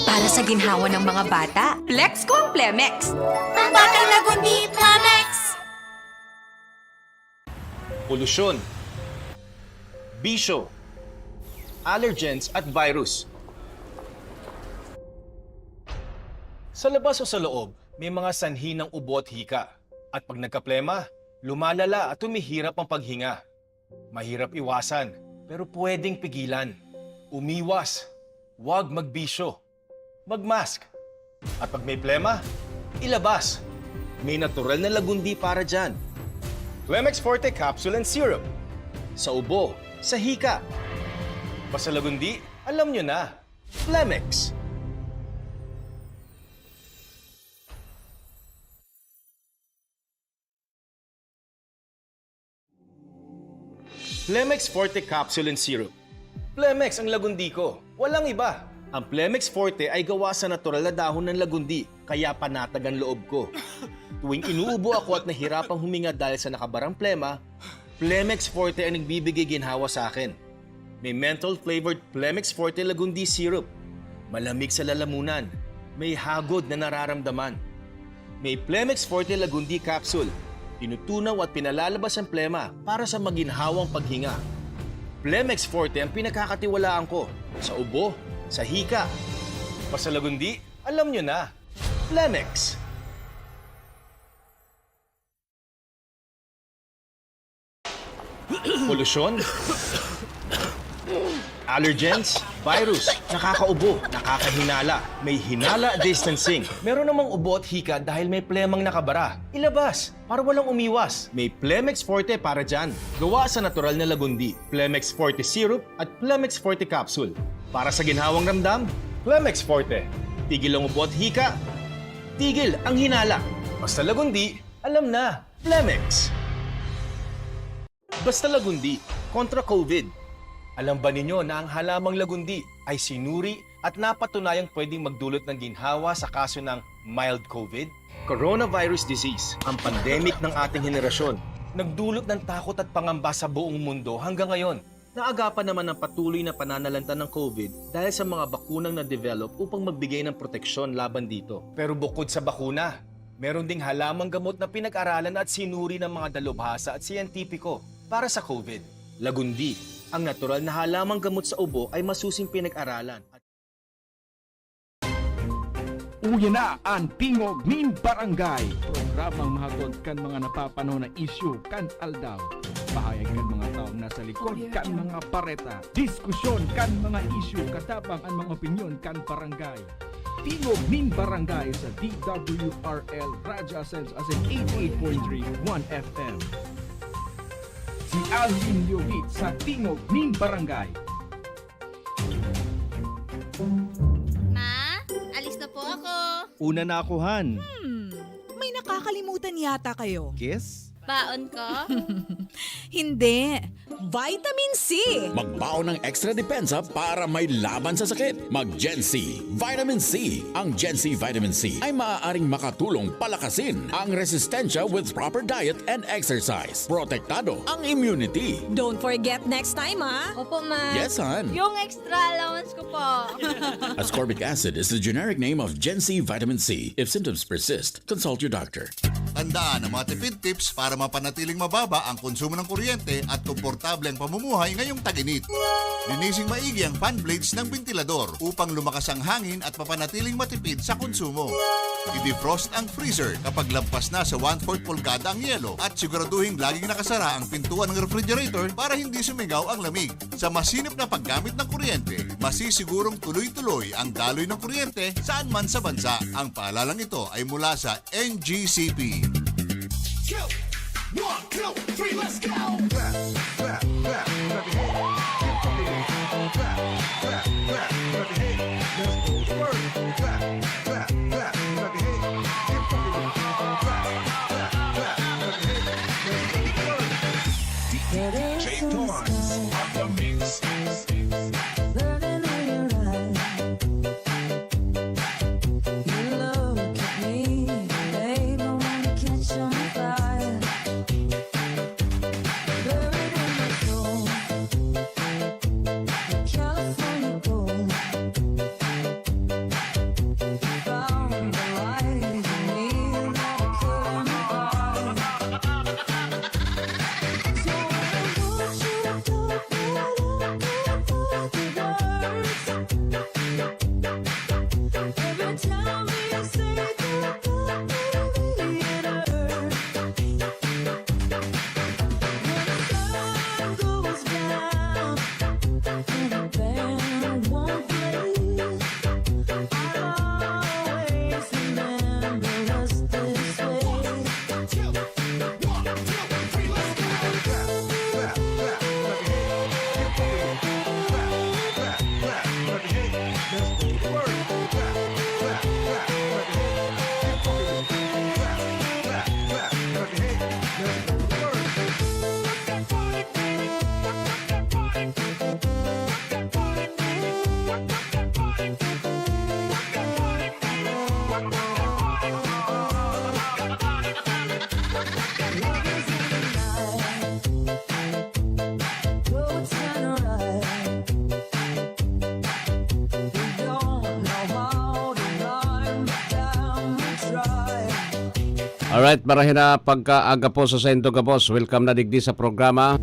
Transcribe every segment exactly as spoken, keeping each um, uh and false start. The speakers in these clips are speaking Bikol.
Para sa ginhawa ng mga bata, flex ko ang Plemex. Ang batang Lagundi, Plemex! Polusyon, bisyo, allergens at virus. Sa labas o sa loob, may mga sanhi ng ubo at hika. At pag nagkaplema, lumalala at humihirap ang paghinga. Mahirap iwasan, pero pwedeng pigilan. Umiwas, huwag magbisyo. Mag-mask. At pag may plema, ilabas. May natural na Lagundi para dyan. Plemex Forte Capsule and Syrup. Sa ubo, sa hika. Basta Lagundi, alam nyo na. Plemex. Plemex Forte Capsule and Syrup. Plemex ang Lagundi ko. Walang iba. Ang Plemex Forte ay gawa sa natural na dahon ng Lagundi, kaya panatag ang loob ko. Tuwing inuubo ako at nahirapang huminga dahil sa nakabarang plema, Plemex Forte ang nagbibigay ginhawa sa akin. May menthol-flavored Plemex Forte Lagundi Syrup. Malamig sa lalamunan. May hagod na nararamdaman. May Plemex Forte Lagundi Capsule. Tinutunaw at pinalalabas ang plema para sa maginhawang paghinga. Plemex Forte ang pinagkakatiwalaan ko. Sa ubo, sa hika. Basta Lagundi, alam nyo na. Plemex. Polusyon, allergens, virus, nakakaubo, nakakahinala, may hinala distancing. Meron namang ubo at hika dahil may plemang nakabara. Ilabas, para walang umiwas. May Plemex Forte para dyan. Gawa sa natural na Lagundi. Plemex Forte Syrup at Plemex Forte Capsule. Para sa ginhawang ramdam, Plemex Forte. Tigil ang ubo at hika. Tigil ang hinala. Basta Lagundi, alam na. Plemex. Basta Lagundi, kontra COVID. Alam ba ninyo na ang halamang Lagundi ay sinuri at napatunayang pwedeng magdulot ng ginhawa sa kaso ng mild COVID? Coronavirus disease, ang pandemic ng ating henerasyon. Nagdulot ng takot at pangamba sa buong mundo hanggang ngayon. Naagapan naman ang patuloy na pananalanta ng COVID dahil sa mga bakunang na-develop upang magbigay ng proteksyon laban dito. Pero bukod sa bakuna, meron ding halamang gamot na pinag-aralan at sinuri ng mga dalubhasa at siyentipiko para sa COVID. Lagundi, ang natural na halamang gamot sa ubo ay masusing pinag-aralan at Uya na an Tingog nin Barangay, programang mahatod kan mga napapanahon na isyu kan aldaw. Pahayag kan mga taong nasa likod kan mga bareta. Diskusyon kan mga isyu, katabang an mga opinyon kan barangay. Tingog nin Barangay sa D W R L Radyo Asenso, Asen eighty-eight point three One F M. Si Alvin Liobit sa Tingog nin Barangay. Ma, alis na po ako. Una na ako, Han. Hmm, may nakakalimutan yata kayo. Kiss? Baon ko? Hindi. Vitamin C. Magbaon ng extra depensa para may laban sa sakit. Mag Gen C Vitamin C. Ang Gen C Vitamin C ay maaaring makatulong palakasin ang resistensya with proper diet and exercise. Protektado ang immunity. Don't forget next time, ha? Opo, ma. Yes, Han. Yung extra allowance ko po. Ascorbic acid is the generic name of Gen C Vitamin C. If symptoms persist, consult your doctor. Tandaan ang mga tipid tips para mapanatiling mababa ang konsumo ng kuryente at komportable ang pamumuhay ngayong tag-init. Linising maigi ang fan blades ng bentilador upang lumakas ang hangin at mapanatiling matipid sa konsumo. I-defrost ang freezer kapag lampas na sa one-fourth pulgada ang yelo at siguraduhing laging nakasara ang pintuan ng refrigerator para hindi sumigaw ang lamig. Sa masinop na paggamit ng kuryente, masisigurong tuloy-tuloy ang daloy ng kuryente saan man sa bansa. Ang paalalang ito ay mula sa N G C P. Go! One, two, three, let's go! Clap, clap, clap, clap your hands. Keep rocking it. Clap, clap, clap, clap your hands. Let's go to work. Clap, clap, clap, clap your hands. Keep rocking it. Clap, clap, clap, clap your hands. Let's go to work. D J Torrance on the mix. Burning in your eyes. You look at me, babe, I wanna catch on fire. Buried in my soul. Alright, marahay na pagkaaga po sa saindo gabos. Welcome na digdi sa programa.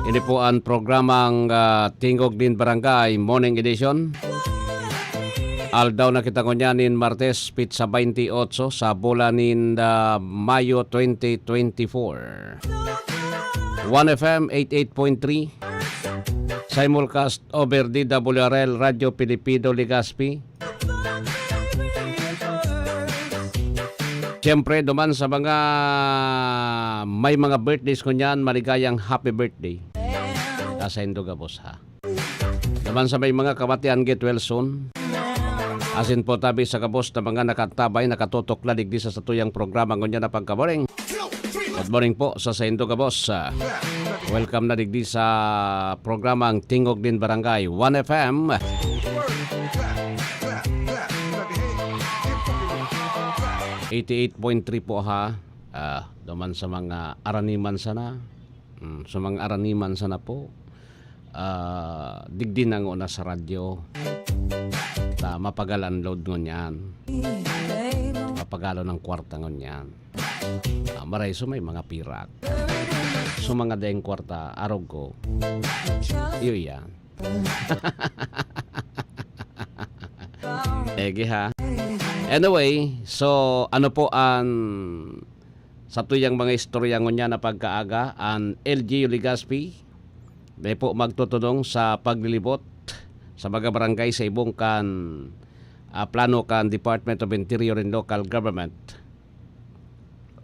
Ini po an programang, ah, Tingog nin Barangay Morning Edition. Aldaw na kita ngunyan nin Martes, petsa twenty-eight sa bulan nin, ah, Mayo twenty twenty-four. One F M eighty-eight point three. Simulcast over D W R L, Radyo Pilipino Legazpi. Siyempre, duman sa mga may mga birthdays ngunyan, maligayang happy birthday. Sa saindo gabos, ha. Duman sa may mga kamatian, get well soon. Asin po tabi sa gabos na mga nakatabay, nakatutok na digdi sa satuyang programa ngunyan na pagkaboring. Good morning po sa saindo gabos. Ah, welcome na digdi sa programang Tingog nin Barangay, One F M. Eighty-eight point three po, ha. Ah, duman sa mga araniman sana. Mm, sa mga araniman sana po. Ah, digdi na ngona sa radyo. Ta, mapagal ang load ngunyan. Mapagalon ang kwarta ngunyan. Ah, maray so may mga pirak. So mga daing kwarta, arog ko. Iyo yan. Ege ha. Anyway, so ano po ang satuyang mga istorya ngunyan na pagkaaga, an L G U Legazpi, dai po magtutudong sa paglilibot sa mga barangay sa ibong kan, ah, plano kan Department of Interior and Local Government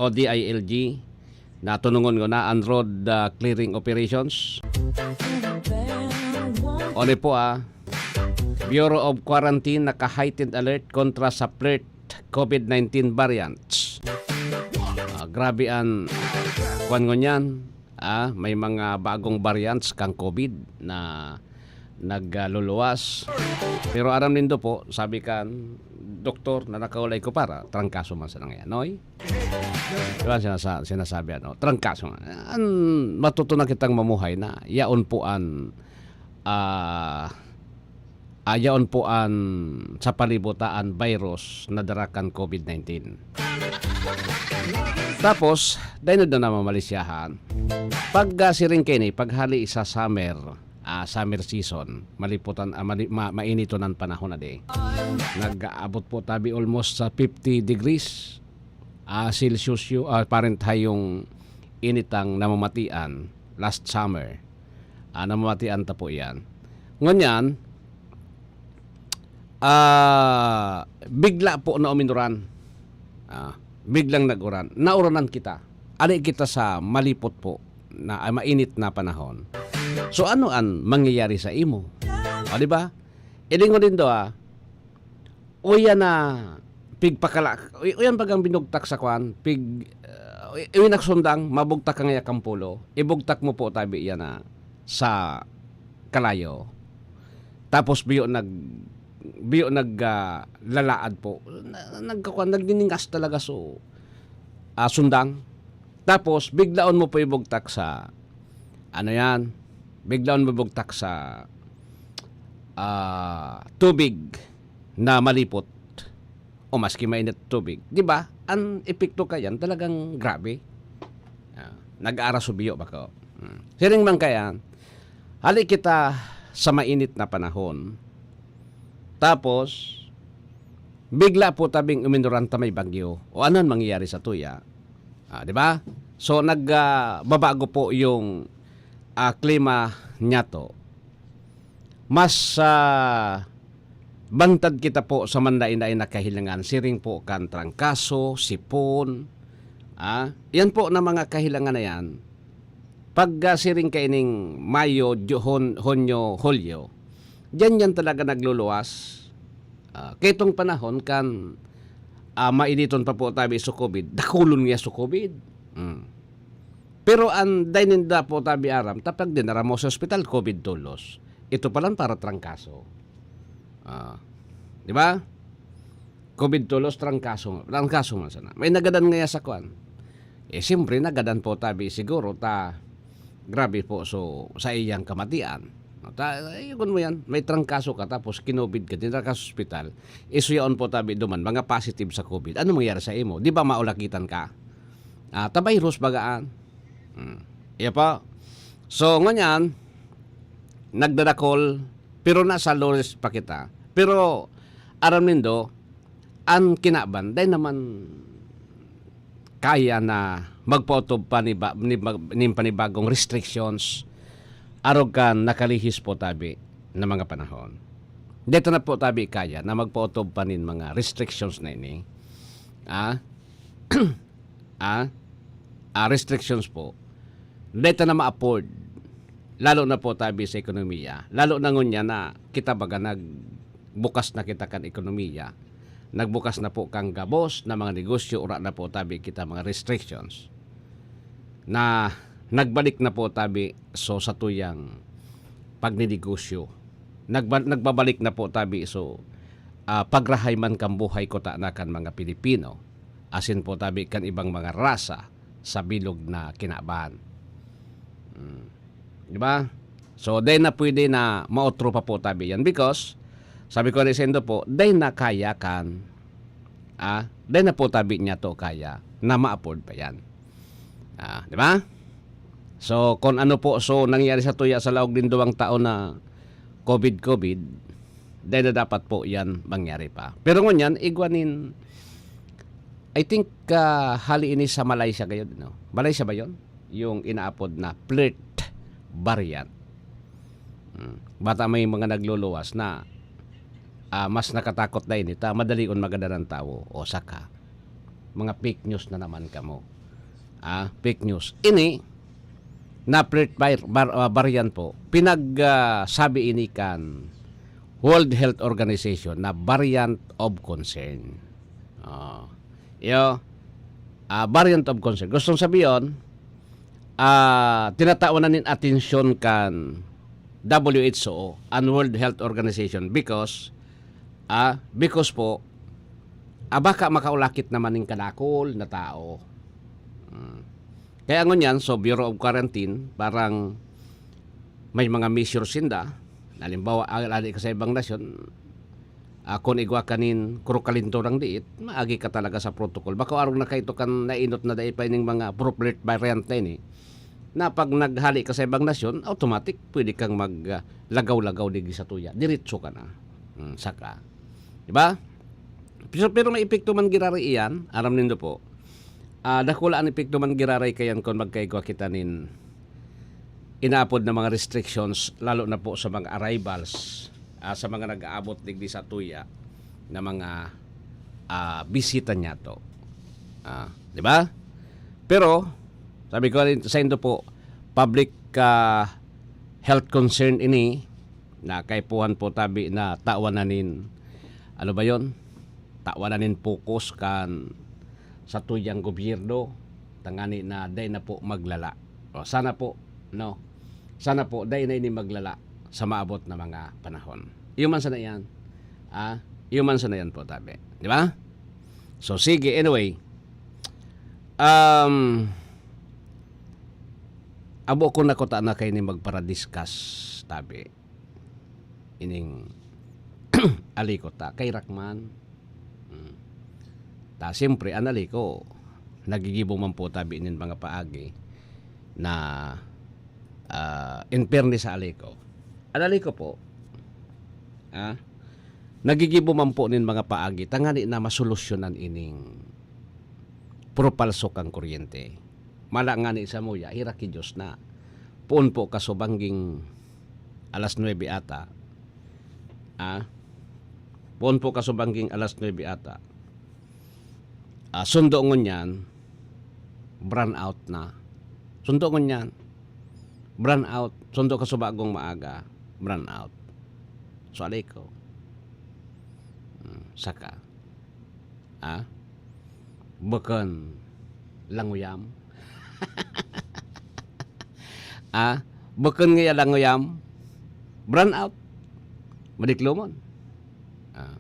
o D I L G na tunungon ngona an road, ah, clearing operations. Oni po, ah, Bureau of Quarantine naka-heightened alert kontra sa flirt COVID nineteen variants. Ah, grabe an kwan ngunyan. Ah, may mga bagong variants kan COVID na nagluluwas. Pero aram nindo po, sabi kan doktor na nakaulay ko para, trangkaso man sana yan, oy? Di ba, sinasa-, sinasabi, ano, trangkaso man. An, matuto na kitang mamuhay na yaon po an, ah, ah, yaon po an sa palibutaan virus na dara kan COVID nineteen. Tapos, daynod na namamalisyahan. Pag, ah, siring kaini, paghali sa summer, ah, summer season, maliputan, ah, mali-, ma-, mainiton an panahon na di. Nag-aabot po tabi almost sa fifty degrees, ah, Celsius yu-, ah, Fahrenheit yung initang namamatian last summer. Ah, namamatian ta po iyan. Ngunyan, ah, bigla po na uminuran. Ah, biglang nag-uran. Nauranan kita. Ali kita sa malipot po na, ah, mainit na panahon. So, ano an mangyayari sa imo? O, di ba? Ilingon nindo, ah, uya na pigpakala-, uy, uyan bagang binugtak sa kwan, pig-, uh, uy, uy, nagsundang, mabugtak ka ngaya kan pulo, ibugtak mo po tabi iyan na sa kalayo. Tapos biyo nag-, biyo nag, ah, lalaad po. Na-, nagkakwan, nagniningas talaga so, ah, sundang. Tapos biglaon mo po ibugtak sa, ano yan, biglaon mo ibugtak sa, ah, tubig na malipot o maski mainit tubig, di ba? Ang epekto kayan talagang grabe. Ah, nag-aarasubiyo ba ko? Hmm. Siring man kayan, hali kita sa mainit na panahon. Tapos, bigla po tabing uminuran ta may bagyo. O ano ang mangyayari sa tuya? Ah, di ba? So, nag, ah, babago po yung, ah, klima niya to. Mas, ah, bantad kita po sa manlain-lain na kahilangan. Siring po kan trangkaso, sipon. Ah, yan po na mga kahilangan na yan. Pag, ah, siring kaining Mayo, Ju-, Hon-, Hunyo, Hulyo, diyan yan talaga nagluluwas. Ah, kaitong panahon kan, ah, mainiton pa po tabi so covid, dakulon niya so covid. Mm. Pero an dai ninda po tabi aram, tapag dinara mo sa ospital, covid tolos. Ito palan para trangkaso. Ah, di ba? Covid tolos, trangkaso, trangkaso man sana. May nagadan ngaya sa kwan. Eh, siyempre, nagadan po tabi siguro ta grabe po so sa iyang kamatian. No, ta, ayun mo yan, may trangkaso ka tapos kinobid ka, dinara ka sa ospital, iso yaon po tabi duman, mga positive sa covid. Ano mangyari sa imo? Di ba maulakitan ka? Ah, ta virus bagaan. Hmm. Iya pa. So, ngunyan, nagdadakol, pero nasa low risk pa kita. Pero, aram nindo, an kinaban, dai naman kaya na magpaotob pa ni ba-, ni bag-, nin panibagong restrictions arog kan nakalihis po tabi na mga panahon. Dai ta na po tabi kaya na magpaotob pa nin mga restrictions na ini. Ah? Ah? Ah, restrictions po. Dai ta na ma-afford. Lalo na po tabi sa ekonomiya. Lalo na ngunyan na kita baga nagbukas na kita kan ekonomiya. Nagbukas na po kan gabos na mga negosyo, ura na po tabi kita mga restrictions. Na nagbalik na po tabi so satuyang pagninegosyo. Nagba-, nagbabalik na po tabi so, ah, pagrahay man kan buhay kutana kan mga Pilipino, asin po tabi kan ibang mga rasa sa bilog na kinaban. Hmm. Di ba? So, dai na pwede na maotro pa po tabi yan because, sabi ko rin sa indo po, dai na kaya kan, ah, dai na po tabi niya to kaya na ma-afford pa yan. Ah, di ba? So, kung ano po, so, nangyari sa tuya sa laog nin duwang taon na covid, covid, dai na dapat po yan mangyari pa. Pero ngunyan, igwa nin, I think, ah, hali ini sa Malaysia gayon, no? Malaysia ba yon? Yung inaapod na flirt variant. Hmm. Bata may mga nagluluwas na, ah, mas nakatakot na ini, ta madali on magadan ang tawo. O saka, mga fake news na naman kamo. Ah, fake news. Ini, na flirt bar-, bar-, ah, variant po, pinag, ah, sabi ini kan World Health Organization na variant of concern. Ah, iyo, ah, variant of concern. Gustong sabihin, ah, tinatawan na nin atensyon kan W H O, an World Health Organization, because, ah, because po, ah, baka makaulakit naman nin kadakol na tao. Hmm. Kaya ngunyan, so Bureau of Quarantine, parang may mga measures sinda. Halimbawa, ah, lali ka sa ibang nasyon, ah, kung igwa ka nin kuro kalinturang diit, maagi ka talaga sa protocol. Bako arog na kaito kan nainot na dai pa ining mga flirt variant na ini, na pag naghali ka sa ibang nasyon, automatic, pwede kang mag, ah, lagaw-lagaw digdi sa tuya. Diretso ka na. Hmm, saka. Di ba? Pero, pero may epekto man giraray iyan, aram nindo po. Ah, dakula an epekto man giraray kayan kun magkaigwa kita nin inaapod na mga restrictions, lalo na po sa mga arrivals, ah, sa mga nag-aabot digdi sa tuya na mga, ah, bisita niyato. Ah, di ba? Pero, sabi ko rin, sa indo po, public, ah, health concern ini, na kaipuhan po tabi na tawan na nin, ano ba yon? Tawan na nin focus kan sa tuyang gobyerno, tangani na dai na po maglala. O, sana po, no? Sana po, dai na ini maglala sa maabot na mga panahon. Iyo man sana yan. Ah, iyo man sana yan po, tabi. Di ba? So, sige, anyway. Um, abo ko na kuta na kayo ni magparadiscuss, tabi. Ining aliko ta, kay Rakman. Hmm. Ta, siyempre, an aliko, nagigibo man po tabi nin mga paagi na, ah, in fairness sa aliko. An aliko po, ah, nagigibo man po nin mga paagi tangani na masolusyonan ining propalso kang kuryente. Mala ngani samuya, hira ki Diyos na. Poon po kasubangging alas nuebe ata. Ah? Poon po kasubangging alas nuebe ata. Ah, sundo ngunyan, brownout na. Sundo ngunyan, brownout. Sundo kasubagong maaga, brownout. So, aliko. Saka, ah, bukon languyam. Ah, bukon ngaya languyam, brownout, madiklomon. Ah,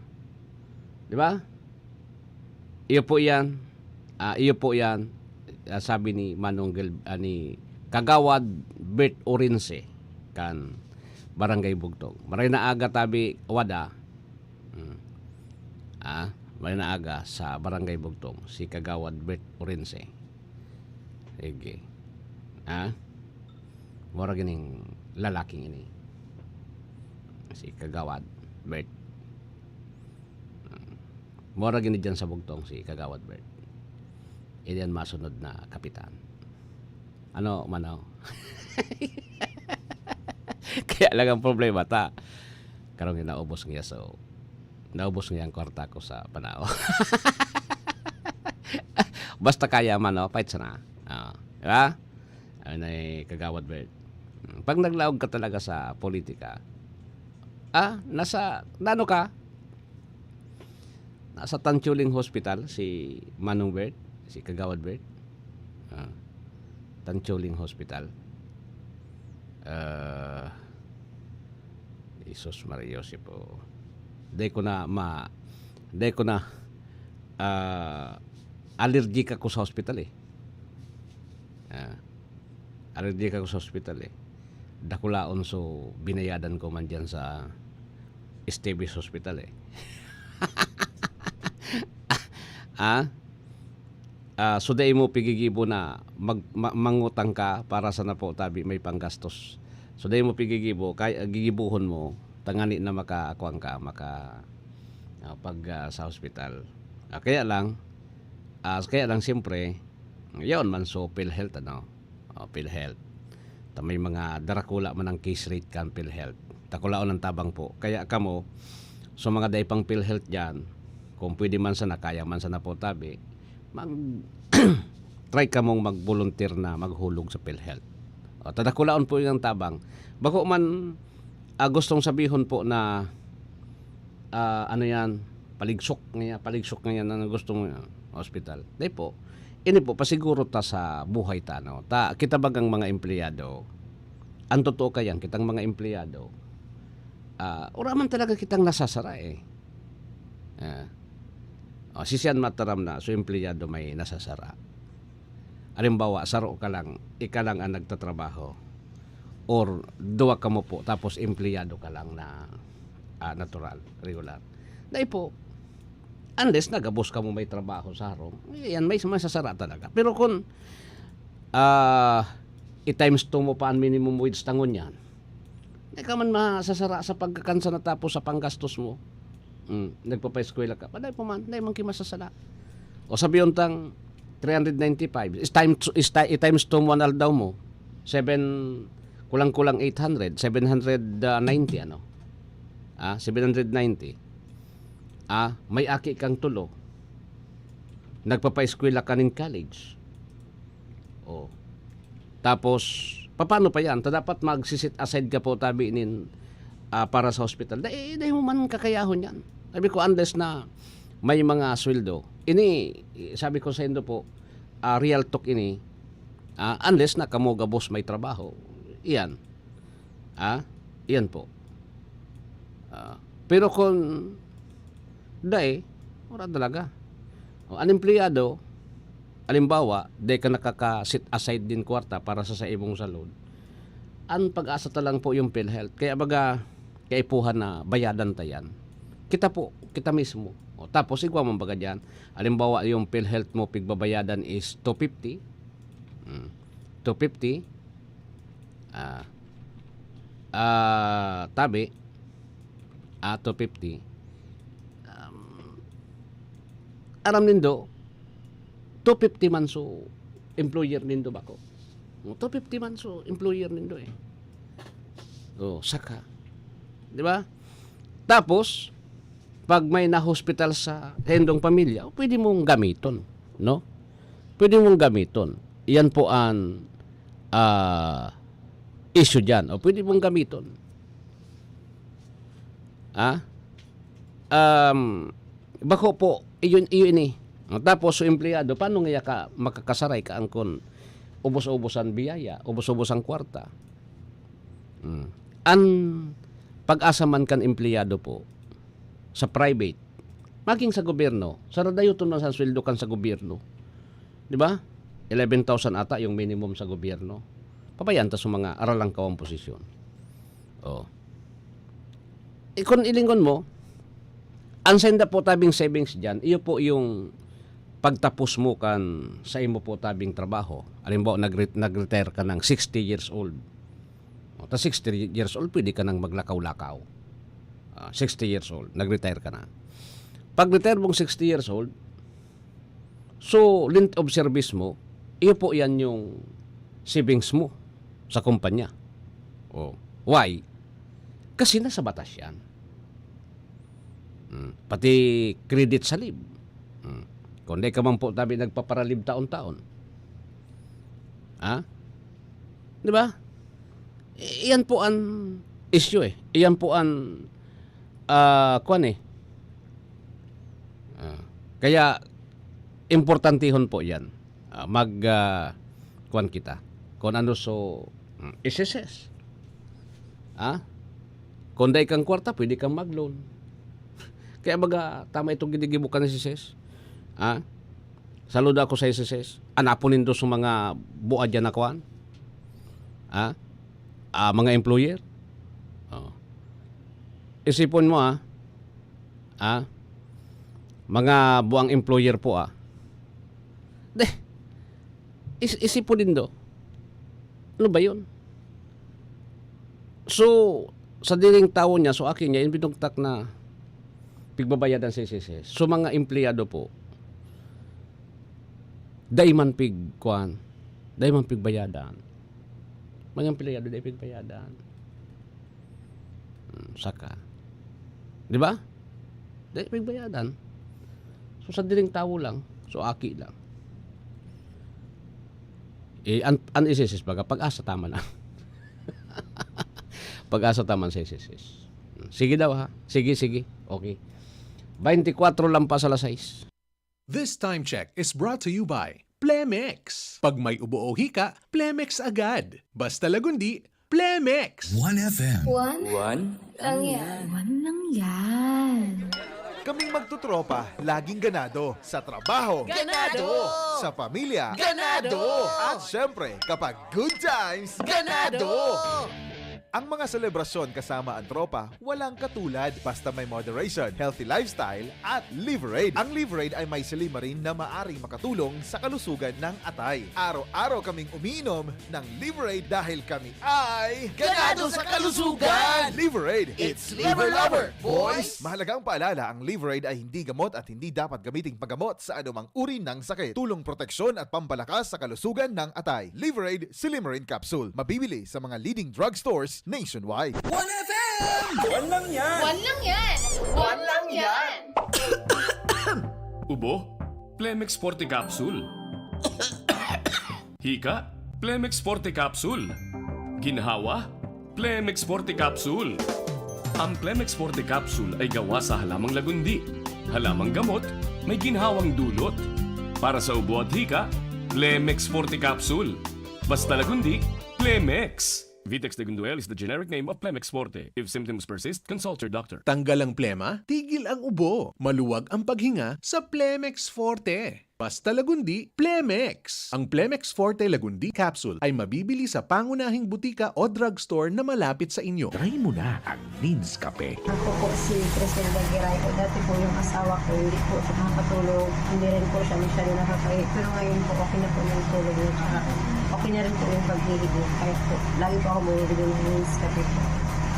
di ba? Iyo po yan. Ah, iyo po yan. Ah, sabi ni Manong Gil-, ah, ni Kagawad Bert Orense kan Barangay Bugtong. Maray na aga tabi, Wada. Hmm. Ah, maray na aga sa Barangay Bugtong, si Kagawad Bert Orense. Sige. Ah? Mura gining lalaking ini. Si Kagawad Bert. Hmm. Mura gini dyan sa Bugtong si Kagawad Bert. Ini ang masunod na kapitan. Ano, Manong? Kaya lang ang problema ta. Karong naubos niya, so, naubos niya ang kwarta ko sa Panao. Basta kaya man, no? Pait sana. Ah, di ba? Ano na eh, Kagawad Bert? Hmm, pag naglaog ka talaga sa politika, ah, nasa, nano ka? Nasa Tanchuling Hospital si Manong Bert, si Kagawad Bert. Ah, Tanchuling Hospital. Ah, Jesus, Maria, Joseph, oh. Dai ko na ma-, dai ko na, ah, allergic ako sa hospital eh. Ah, allergic ako sa hospital eh. Dakulaon, so binayadan ko man dyan sa Esteves Hospital eh. Ah? Ah, so dai mo pigigibo na mag-, ma-, mangutang ka para sa napo tabi may panggastos. So dai mo pigigibo, kay gigibohon mo, tangani na maka-, kuwan ka, maka-, ah, pag, ah, sa hospital. Ah, kaya lang, ah, kaya lang siyempre, yaon man so PhilHealth, ano? O, PhilHealth. Ta may mga darakula man ang case rate kan PhilHealth. Dakulaon ang tabang po. Kaya kamo, sa mga dai pang PhilHealth diyan, kung pwede man sana, kaya man sana po tabi, mag-, try kamong mag-volunteer na maghulog sa PhilHealth. O, ta dakulaon po yung tabang. Bako man, ah, gustong sabihon po na, ah, ano yan, paligsok niya, paligsok niya na gusto mo yan, hospital. Dai po. Ini po, pasiguro ta sa buhay ta, no? Ta, kita bagang mga empleyado, ang totoo kayan, kitang mga empleyado, ah, wala man talaga kitang nasasara eh. Ah. O, si siyan mataram na, so empleyado may nasasara. Halimbawa, saro ka lang, ika lang ang nagtatrabaho. Or duwa kamo po, tapos empleyado ka lang na, ah, natural, regular. Dai po, unless na gabos kamo may trabaho sa harong, yan, may masasara talaga. Pero kung, ah, i-times two mo pa ang minimum wage ta ngunyan, di ka man masasara sa pagkakansa na tapos sa panggastos mo. Hmm, nagpapaeskwela ka, paday pa man, dai man ki masasala. O sabi tang three hundred ninety-five, is time to, is ti-, i-times two mo an aldaw mo, seven, kulang-kulang eight hundred, seven hundred ninety, ano? Ah, seven hundred ninety. Ah, may aki kang tulo. Nagpapaeskwela ka nin college. Oh. Tapos, papaano pa yan? Ta dapat magsi-set aside ka po, tabi nin, ah, para sa hospital. Dai, dai mo man kakayahon yan. Sabi ko, unless na may mga sweldo. Ini, sabi ko sa indo po, ah, real talk ini. Ah, unless na kamo gabos may trabaho. Iyan. Ah, iyan po. Ah, pero kung dai, wala talaga. O, an empleyado, halimbawa, dai ka nakaka-set aside din kwarta para sa, sa imong salud. Ang pag-asa ta lang po yung PhilHealth. Kaya baga, kaipuhan na bayadan ta yan. Kita po, kita mismo. O, tapos, igwa man baga dyan. Halimbawa, yung PhilHealth mo, pigbabayadan is two fifty. Mm. Two fifty. Ah, ah, tabi. Ah, two fifty. Um, aram nindo, two fifty man so employer nindo bako. Two fifty man so employer nindo eh. Oh, saka. Di ba? Tapos, pag may na-hospital sa saindong pamilya, pwede mong gamiton, no? Pwede mong gamiton. Yan po ang, ah, issue dyan. O pwede mong gamiton. Ah? Um, Bako po, iyon, iyon ini. Tapos, so empleyado, paano nga ka makakasaray ka angkon ubos-ubos an biyaya, ubos-ubos an kwarta? Hmm. An pag-asa man kan empleyado po, sa private, maging sa gobyerno, saradayoton man sa sweldo kan sa gobyerno. Di ba? Eleven thousand ata yung minimum sa gobyerno. Pabayaan ta sa mga aralangkaw ang posisyon. Oh. Eh, kung ilingon mo, ang senda po tabing savings dyan, iyo po yung pagtapos mo kan sa imo po tabing trabaho. Halimbawa, nag-re-, nag-retire ka ng sixty years old. O, ta sixty years old, pwede ka nang maglakaw-lakaw. Ah, sixty years old, nag-retire ka na. Pag-retire mong sixty years old, so, length of service mo, iyo po yan yung savings mo sa kumpanya. Oh. Why? Kasi nasa batas yan. Mm. Pati credit sa leave. Mm. Kung di ka man po tabi nagpaparalib taon-taon. Ha? Di ba? I-, iyan po an issue eh. Iyan po an, ah, kwan eh. Ah, kaya, importantihon po yan. Ah, mag, ah, kwan kita. Kung ano so, mm, S S S. Ha? Kung dai kang kwarta, pwede kang mag-loan. Kaya baga, tama itong ginigibo kan S S S. Ha? Saludo ako sa S S S. Anapon nindo sa mga buad dyan na kwan. Ha? Ah, mga employer. Oh. Isipon mo, ah. Ah? Mga buang employer po, ah. De, is-, isipon nindo. Ano ba yun? So, sa diring tawo niya, so aki niya, yung binugtak na pigbabayadan sa S S S. So, mga empleyado po, dai man pig-, kwan, dai man pigbayadan. Mga empleyado, dai pigbayadan. Hmm, saka. Di ba? Dai pigbayadan. So, sa diring tawo lang, so aki lang. Eh, an, an S S S baga, pag-asa tama na. Pag-asa tama sa S S S. Sige daw, ha? Sige, sige. Okay. Twenty-four lampas alas sais. This time check is brought to you by Plemex. Pag may ubo o hika, Plemex agad. Basta Lagundi, Plemex. One F M. One? One? Lang yan. One lang yan. Kaming magtutropa, laging ganado. Sa trabaho. Ganado! Sa pamilya. Ganado! At syempre, kapag good times, Ganado! Ang mga selebrasyon kasama ang tropa, walang katulad. Basta may moderation, healthy lifestyle, at Liverade. Ang Liverade ay may silymarin na maaring makatulong sa kalusugan ng atay. Araw-araw kaming umiinom ng Liverade dahil kami ay Ganado sa kalusugan! Liverade, it's Liver Lover, boys! Mahalagang paalala, ang Liverade ay hindi gamot at hindi dapat gamiting panggamot sa anumang uri ng sakit. Tulong proteksyon at pampalakas sa kalusugan ng atay. Liverade Silymarin Capsule. Mabibili sa mga leading drugstores nationwide. One F M! One lang yan! One lang yan! One lang yan! Ubo? Plemex Forte Capsule. Hika? Plemex Forte Capsule. Ginhawa? Plemex Forte Capsule. Ang Plemex Forte Capsule ay gawa sa halamang lagundi, halamang gamot, may ginhawang dulot. Para sa ubo at hika, Plemex Forte Capsule. Basta Lagundi, Plemex. Vitex Dagunduel is the generic name of Plemex Forte. If symptoms persist, consult your doctor. Tanggal ang plema, tigil ang ubo, maluwag ang paghinga sa Plemex Forte. Basta Lagundi, Plemex. Ang Plemex Forte Lagundi Capsule ay mabibili sa pangunahing butika o drugstore na malapit sa inyo. Try mo na ang Means Kape. Ako po si Criselda Giray. Dati po yung asawa ko, hindi po siya makatulog. Hindi rin po siya masyado nakakahi. Pero ngayon po, okay na po yung tulog niya. Tsaka okay na rin po yung paghihigo. Kaya po, lagi po ako bumibili ng Means Kape po.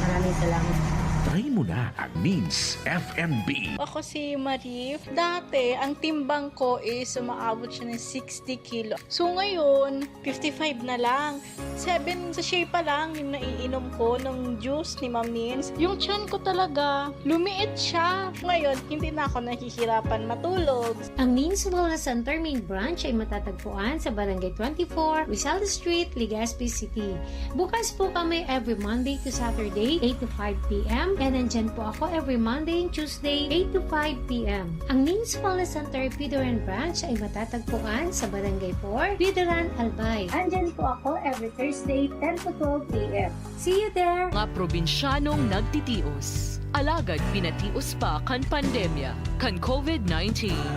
Maraming salamat. Try mo na ang Means F M B. Ako si Marie. Dati, ang timbang ko is umaabot siya ng sixty kilo. So ngayon, fifty-five na lang. Seven sachet pa lang yung naiinom ko ng juice ni Ma'am Nins. Yung tiyan ko talaga, lumiit siya. Ngayon, hindi na ako nahihirapan matulog. Ang Nins Wellness Center main branch ay matatagpuan sa Barangay twenty-four, Rizal Street, Legazpi City. Bukas po kami every Monday to Saturday, eight to five P M. Nandyan po ako every Monday and Tuesday, eight to five p m. Ang Names Wellness Center Bidoran Branch ay matatagpuan sa Barangay four, Bidoran, Albay. Andyan po ako every Thursday, ten to twelve a m. See you there! Mga probinsyanong nagtitios, alagad pinatios pa kan pandemya, kan COVID nineteen.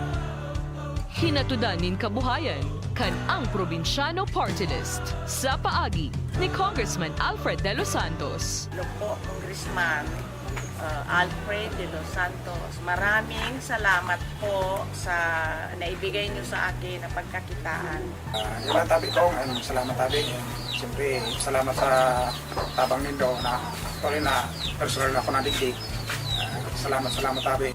Hinatudan nin kabuhayan kan Ang Probinsyano Party List sa paagi ni Congressman Alfred De Los Santos. Hello po, Congressman uh, Alfred De Los Santos. Maraming salamat po sa naibigay niyo sa akin na pagkakitaan. Ah, yun lang tabi ko, ano, salamat tabi. And siyempre, salamat sa tabang nindo na tuloy na personal na ako nadigdig. Ah, salamat, salamat tabi.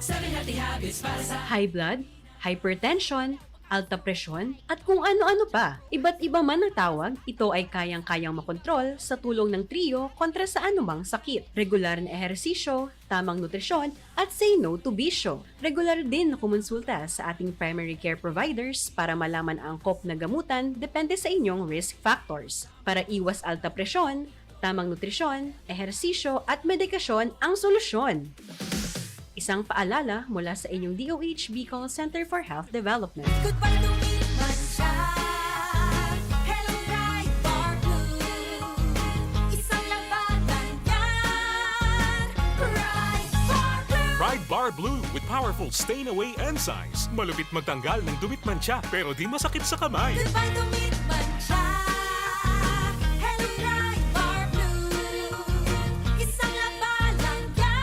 High blood, hypertension, alta presyon, at kung ano-ano pa. Iba't iba man ang tawag, ito ay kayang-kayang makontrol sa tulong ng Trio kontra sa anumang sakit. Regular na ehersisyo, tamang nutrisyon, at say no to bisyo. Regular din na kumonsulta sa ating primary care providers para malaman ang angkop na gamutan depende sa inyong risk factors. Para iwas alta presyon, tamang nutrisyon, ehersisyo at medikasyon ang solusyon. Isang paalala mula sa inyong D O H Bicol Center for Health Development. Goodbye to meat mancha. Hello, Pride Bar Blue. Isang labanan yan. Pride Bar Blue. Pride Bar Blue with powerful stain away enzymes. Malupit magtanggal ng dumi at mantsa pero di masakit sa kamay. Goodbye to meat mancha. Hello, Pride Bar Blue. Isang labanan yan.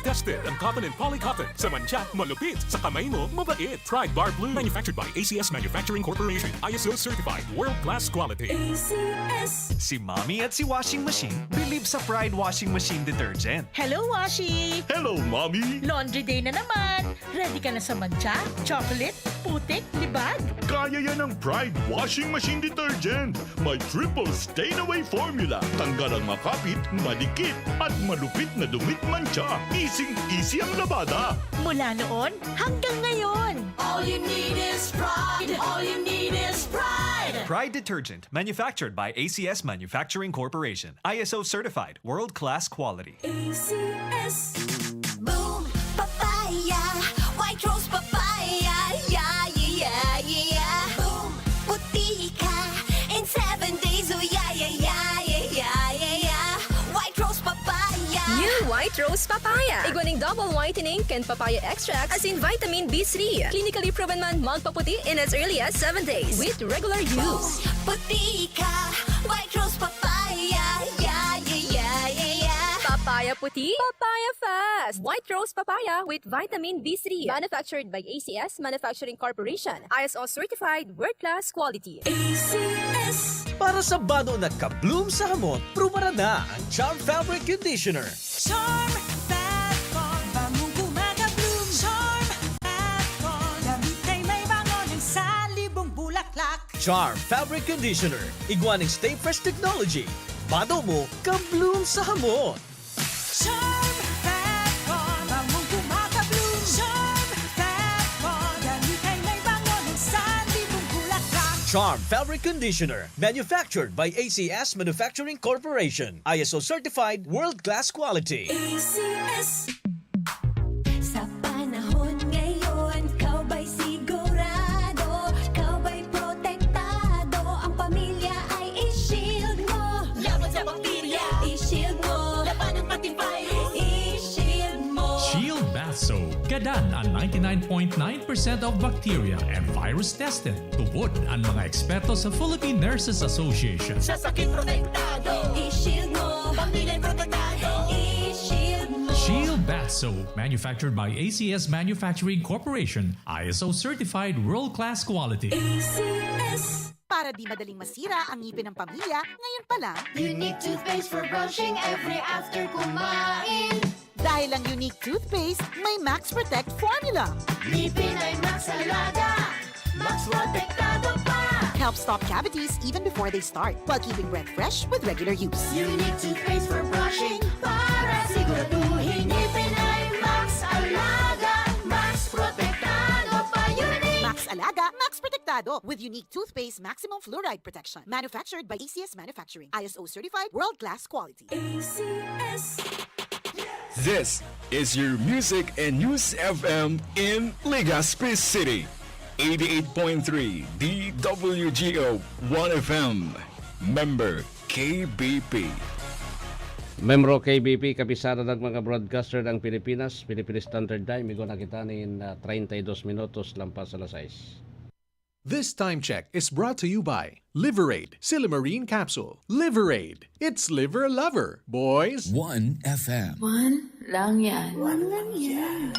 Tested ang cotton and poly cotton. Sa mantsa, malupit. Sa kamay mo, mabait. Pride Bar Blue. Manufactured by A C S Manufacturing Corporation. I S O certified. World class quality. A C S. Si Mommy at si Washing Machine believe sa Pride Washing Machine Detergent. Hello, Washi! Hello, Mommy! Laundry day na naman! Ready ka na sa mantsa, chocolate, putik, libag? Kaya yan ng Pride Washing Machine Detergent. May triple stain away formula. Tanggal ang makapit, madikit, at malupit na dumi at mantsa. Easy-easy ang labada. Mula noon hanggang ngayon. All you need is pride. All you need is pride. Pride Detergent, manufactured by A C S Manufacturing Corporation. I S O certified, world-class quality. A C S. Boom, papaya, white rose papaya, yeah, yeah, yeah, yeah. Boom, puti ka in seven days, oh yeah, yeah, yeah, yeah, yeah, yeah, yeah. White rose papaya. New White Rose Papaya. Igwa ning double whitening kan papaya extract asin vitamin B three. Clinically proven man magpaputi in as early as seven days with regular use. Puti ka, white rose papaya, yeah, yeah, yeah, yeah, yeah. Papaya puti, papaya fast. White Rose Papaya with vitamin B three. Manufactured by A C S Manufacturing Corporation. I S O certified, world class quality. A C S. Para sa bado na ka-bloom sa hamot, prubaran na ang Charm Fabric Conditioner. Charm Fab Con, bangong gumagabloom. Charm Fab Con, damit ay may bango ng salibong bulaklak. Charm Fabric Conditioner, igwa ning Stay Fresh Technology. Bado mo, ka-bloom sa hamot. Charm Fab Con, bangong gumagabloom. Charm Fab Con, damit ay may bango ng salibong bulaklak. Charm Fabric Conditioner, manufactured by A C S Manufacturing Corporation. I S O certified, world-class quality. A C S. Sa panahon ngayon, ikaw ba'y sigurado? Ikaw ba'y protektado? Ang pamilya ay i-shield mo. Laban sa bakterya, i-shield mo. Labanan pati virus, i-shield mo. Shield Bath Soap. Gadan an ninety-nine point nine percent of bacteria and virus tested. Tubod an mga eksperto sa Philippine Nurses Association. Sa sakit protektado, i-shield mo. Pamilya protektado, i-shield mo. Shield Bath Soap, manufactured by A C S Manufacturing Corporation, I S O certified, world-class quality. A C S. Para di madaling masira ang ngipin ng pamilya, ngayon pa lang. Unique toothpaste for brushing every after kumain. Dahil ang Unique Toothpaste may Max Protect Formula. Ngipin ay Max Alaga, Max Protektado pa. Help stop cavities even before they start, while keeping breath fresh with regular use. Unique Toothpaste for brushing para siguraduhin ngipin ay Max Alaga, Max Protektado pa. Unique! Max Alaga, Max Protektado with Unique Toothpaste Maximum Fluoride Protection. Manufactured by A C S Manufacturing. I S O certified, world-class quality. A C S. This is your Music and News F M in Legazpi City. Eighty-eight point three D W G O One F M. Member K B P. Membro K B P, kabisado ng mga broadcaster ng Pilipinas, Philippine Standard Time. Igwa na kita nin, ah, treinta y dos minutos lampas alas sais. This time check is brought to you by Liverade Silymarin Capsule. Liverade, it's liver lover, boys! One F M. One lang yan. One lang yan.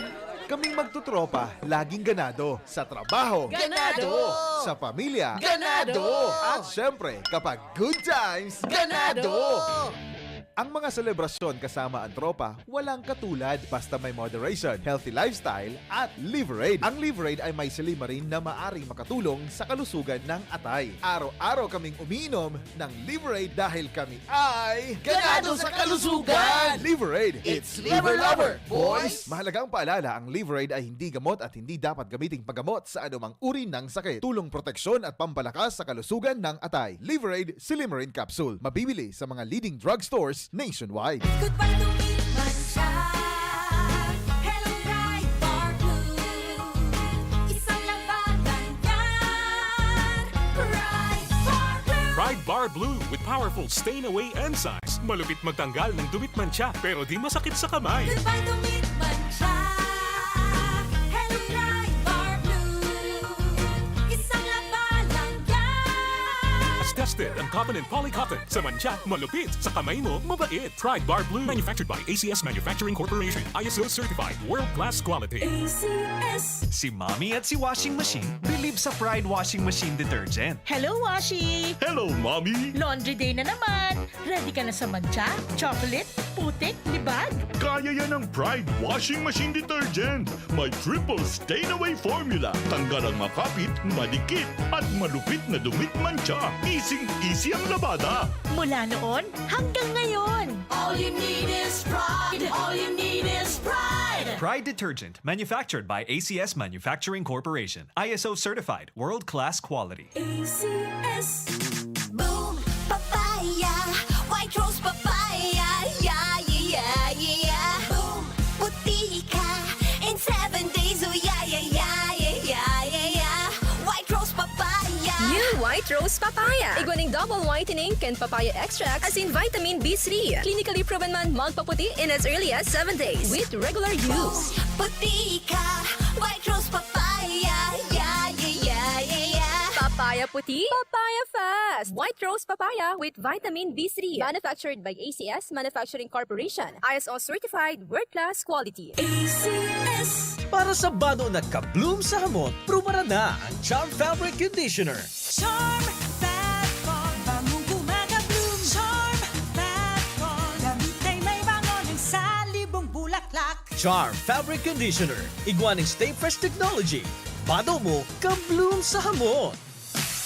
Kaming magtotropa, laging ganado. Sa trabaho. Ganado! Sa pamilya. Ganado! At syempre, kapag good times, Ganado! Ganado! Ang mga selebrasyon kasama ang tropa, walang katulad basta may moderation, healthy lifestyle, at Liverade. Ang Liverade ay may silymarin na maaring makatulong sa kalusugan ng atay. Araw-araw kaming umiinom ng Liverade dahil kami ay Ganado sa kalusugan! Liverade, it's liver lover, boys! Mahalagang paalala, ang Liverade ay hindi gamot at hindi dapat gamiting paggamot sa anumang uri ng sakit. Tulong proteksyon at pampalakas sa kalusugan ng atay. Liverade Silymarin Capsule. Mabibili sa mga leading drugstores nationwide. Goodbye to me, mancha. Hello, Pride Bar Blue. Isang labanan yan. Pride Bar Blue. Pride Bar Blue with powerful stain away enzymes. Malupit magtanggal ng dumi at mancha, pero di masakit sa kamay. Goodbye to me, mancha. Hello, Pride Bar Blue. Isang labanan yan. As tested ang cotton and polycotton. Sa mancha, malupit. Sa kamay mo, mabait. Pride Bar Blue. Manufactured by A C S Manufacturing Corporation. I S O certified. World class quality. A C S. Si Mommy at si Washing Machine believe sa Pride Washing Machine Detergent. Hello, Washi! Hello, Mommy! Laundry day na naman! Ready ka na sa mancha, chocolate, putik, libag? Kaya yan ng Pride Washing Machine Detergent. May triple stain away formula. Tanggal ang makapit, madikit, at malupit na dumi at mancha. Easing-easy ang labada. Mula noon hanggang ngayon. All you need is Pride. All you need is Pride. Pride Detergent, manufactured by A C S Manufacturing Corporation. I S O certified, world-class quality. A C S. Boom! Papaya! White Rose Papaya! Yeah, yeah, yeah, yeah! Boom! Puti ka in seven days! Oh, yeah, yeah, yeah! White Rose Papaya! New White Rose Papaya. Igwa ning double whitening kan papaya extract asin vitamin B three. Clinically proven man magpaputi in as early as seven days with regular use. Boom! Puti ka! White Rose Papaya! Yeah, yeah, yeah, yeah, yeah! Papaya puti, papaya fast! White Rose Papaya with vitamin B three. Manufactured by A C S Manufacturing Corporation. I S O certified, world-class quality. A C S. Para sa bado na ka-bloom sa hamot, prubaran na ang Charm Fabric Conditioner. Charm Fat Con, bangong gumagabloom. Charm Fat Con, damit ay may bango ng salibong bulaklak. Charm Fabric Conditioner, igwa ning Stay Fresh Technology. Bado mo, ka-bloom sa hamot.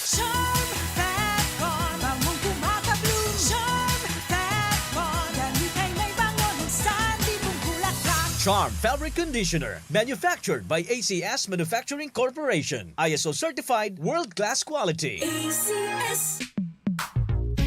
Charm Fat Con, bangong gumagabloom. Charm Fat Con, damit ay may bango ng salibong bulaklak. Charm Fabric Conditioner, manufactured by A C S Manufacturing Corporation. I S O certified, world-class quality. A C S.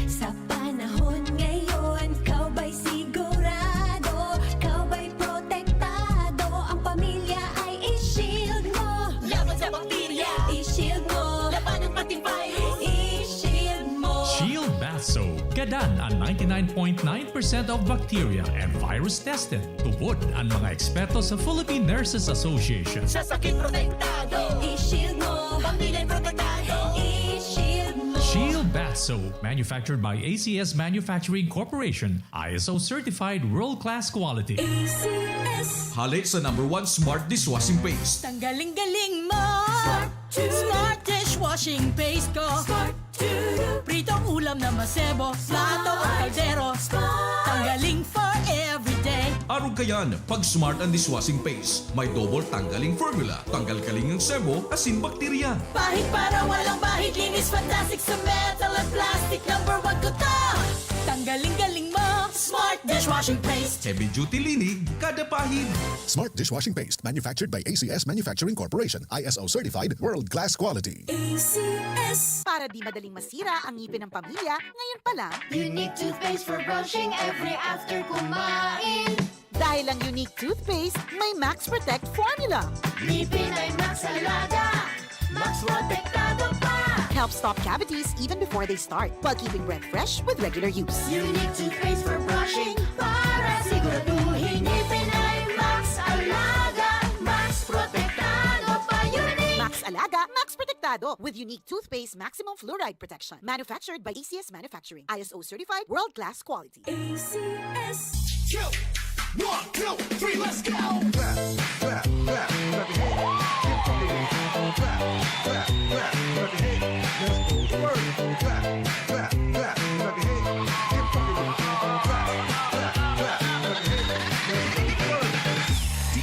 Sa panahon ngayon, ikaw ba'y sigurado? Ikaw ba'y protektado? Ang pamilya ay i-shield mo. Laban sa bakterya, i-shield mo. Labanan pati virus, i-shield mo. Shield Bath Soap. Gadan an ninety-nine point nine percent of bacteria and virus tested. Tubod an mga eksperto sa Philippine Nurses Association. Sa sakit protektado, i-shield mo. Pamilya protektado, i-shield mo. Shield Bath Soap, manufactured by A C S Manufacturing Corporation, I S O certified world-class quality. A C S. Hale sa number one smart dishwashing paste. Tanggaling galing mo. Smart to. Smart dishwashing paste ko. Smart to. Pritong ulam na masebo, plato o kaldero. Smart. Tanggaling for everyday. Arog kayan, pag Smart ang dishwashing paste. May double tanggaling formula. Tanggal galing ang sebo, asin bakterya. Pahid para walang bahid, linis fantastic sa metal at plastic. Number one ko to. Tanggaling galing mo, Smart dishwashing paste. Heavy duty linig, kada pahid. Smart dishwashing paste, manufactured by A C S Manufacturing Corporation, I S O certified, world class quality. A C S. Para di madaling masira ang ngipin ng pamilya, ngayon pa lang. Unique toothpaste for brushing every after kumain. Dahil ang Unique Toothpaste may Max Protect Formula. Ngipin ay Max Alaga, Max Protektado pa. Help stop cavities even before they start, while keeping breath fresh with regular use. Unique Toothpaste for brushing, para siguraduhin ngipin ay Max Alaga, Max Protektado pa. Unique Max Alaga, Max Protektado, with Unique Toothpaste Maximum Fluoride Protection. Manufactured by A C S Manufacturing. I S O certified, world-class quality. A C S. Two, one, two, three, let's go! Clap, clap, clap, clap your hands. Keep fucking with it. Clap, clap, clap, clap your hands. Let's go to work. Clap, clap, clap, clap your hands. Keep fucking with it. Clap, clap, clap, clap your hands. Let's go to work. D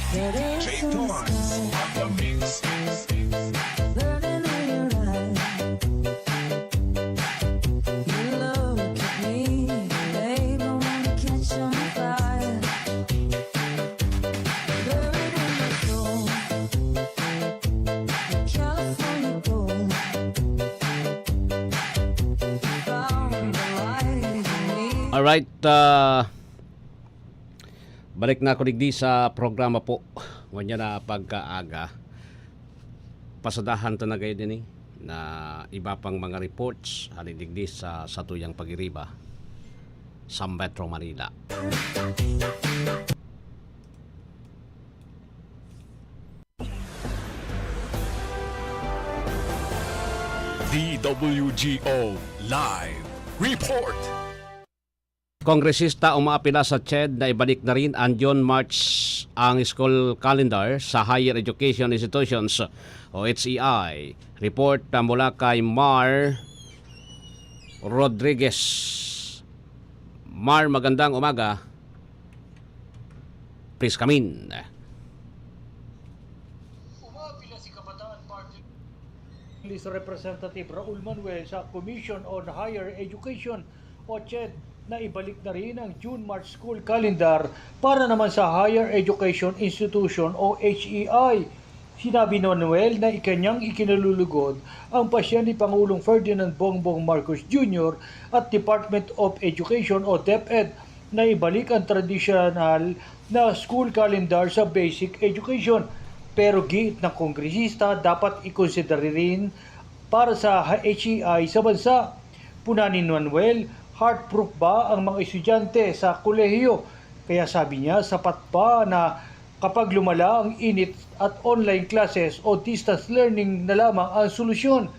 J Torrance on the mix. Burning in your eyes. You look at me, babe, I wanna catch on fire. Buried in my soul, California gold. Found the light in me. Alright, uh, balik na ako digdi sa programa po. Ngunyan na pagkaaga. Pasadahan ta na kayo din eh, na iba pang mga reports hali digdi sa satuyang pagiriba sa Metro Manila. D W G O Live Report. Kongresista umaapela sa CHED na ibalik na rin ang June March ang school calendar sa higher education institutions o H E I. Report mula kay Mar Rodriguez. Mar, magandang umaga. Please come in. Umapila si Kabataan Party List Representative Raul Manuel sa Commission on Higher Education o CHED na ibalik na rin ang June-March school calendar para naman sa higher education institution o H E I. Sinabi ni Manuel na ikanyang ikinalulugod ang pasya ni Pangulong Ferdinand Bongbong Marcos Junior at Department of Education o DepEd na ibalik ang tradisyonal na school calendar sa basic education. Pero giit ng kongresista, dapat ikonsidera rin para sa H E I sa bansa. Puna ni Manuel, heartbroken ba ang mga estudyante sa kolehiyo? Kaya sabi niya, sapat pa na kapag lumala ang init at online classes o distance learning na lamang ang solusyon.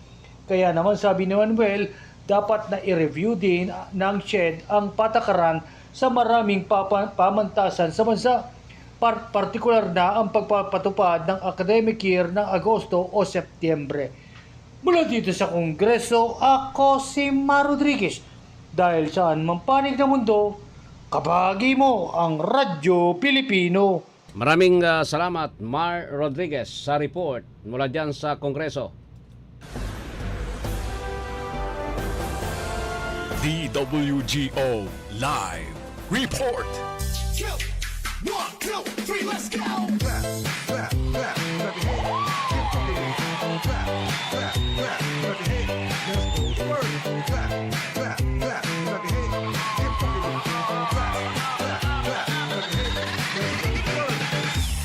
Kaya naman, sabi ni Manuel, dapat na i-review din ng CHED ang patakaran sa maraming papa-, pamantasan sa bansa, par-, partikular na ang pagpapatupad ng academic year ng Agosto o Setyembre. Mula dito sa Kongreso, ako si Mar Rodriguez. Dahil saan mang panig ng mundo, kabahagi mo ang Radyo Pilipino. Maraming, ah, salamat, Mar Rodriguez, sa report mula dyan sa Kongreso. D W G O Live Report. Two, one, two, three, let's go! Clap, clap, clap, clap your hands. Keep fucking with it. Clap, clap, clap, clap your hands. Let's go to work. Clap, clap, clap, clap your hands. Keep fucking with it. Clap, clap, clap, clap your hands. Let's go to work.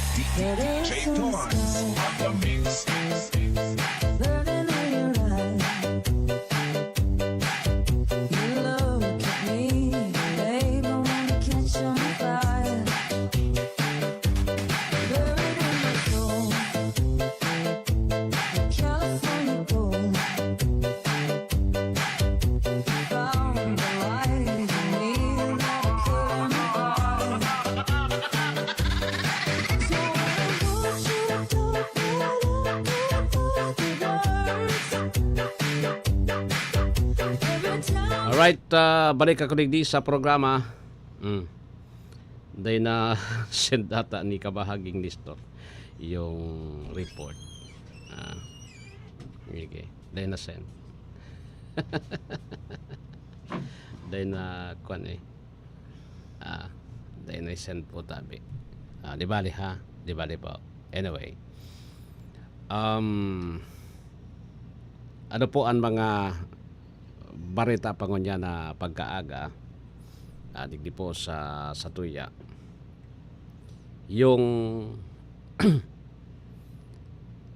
D J Torrance on the mix. Burning in your eyes. You look at me, babe, I wanna catch on fire. Buried in my soul, California gold. Found the light in me that I couldn't hide. So I want you to Alright, ah, balik ako digdi sa programa. Mm. Dahil na send ata ni Kabahaging Nestor yung report. Ah, okay. Dahil na send. Dahil na, kwan eh. Ah, dahil na send po tabi. Ah, di bali ha? Di bali po. Anyway. Um, ano po ang mga bareta pa ngunyan na pagkaaga? Ah, digdi po sa, sa tuya. Yung,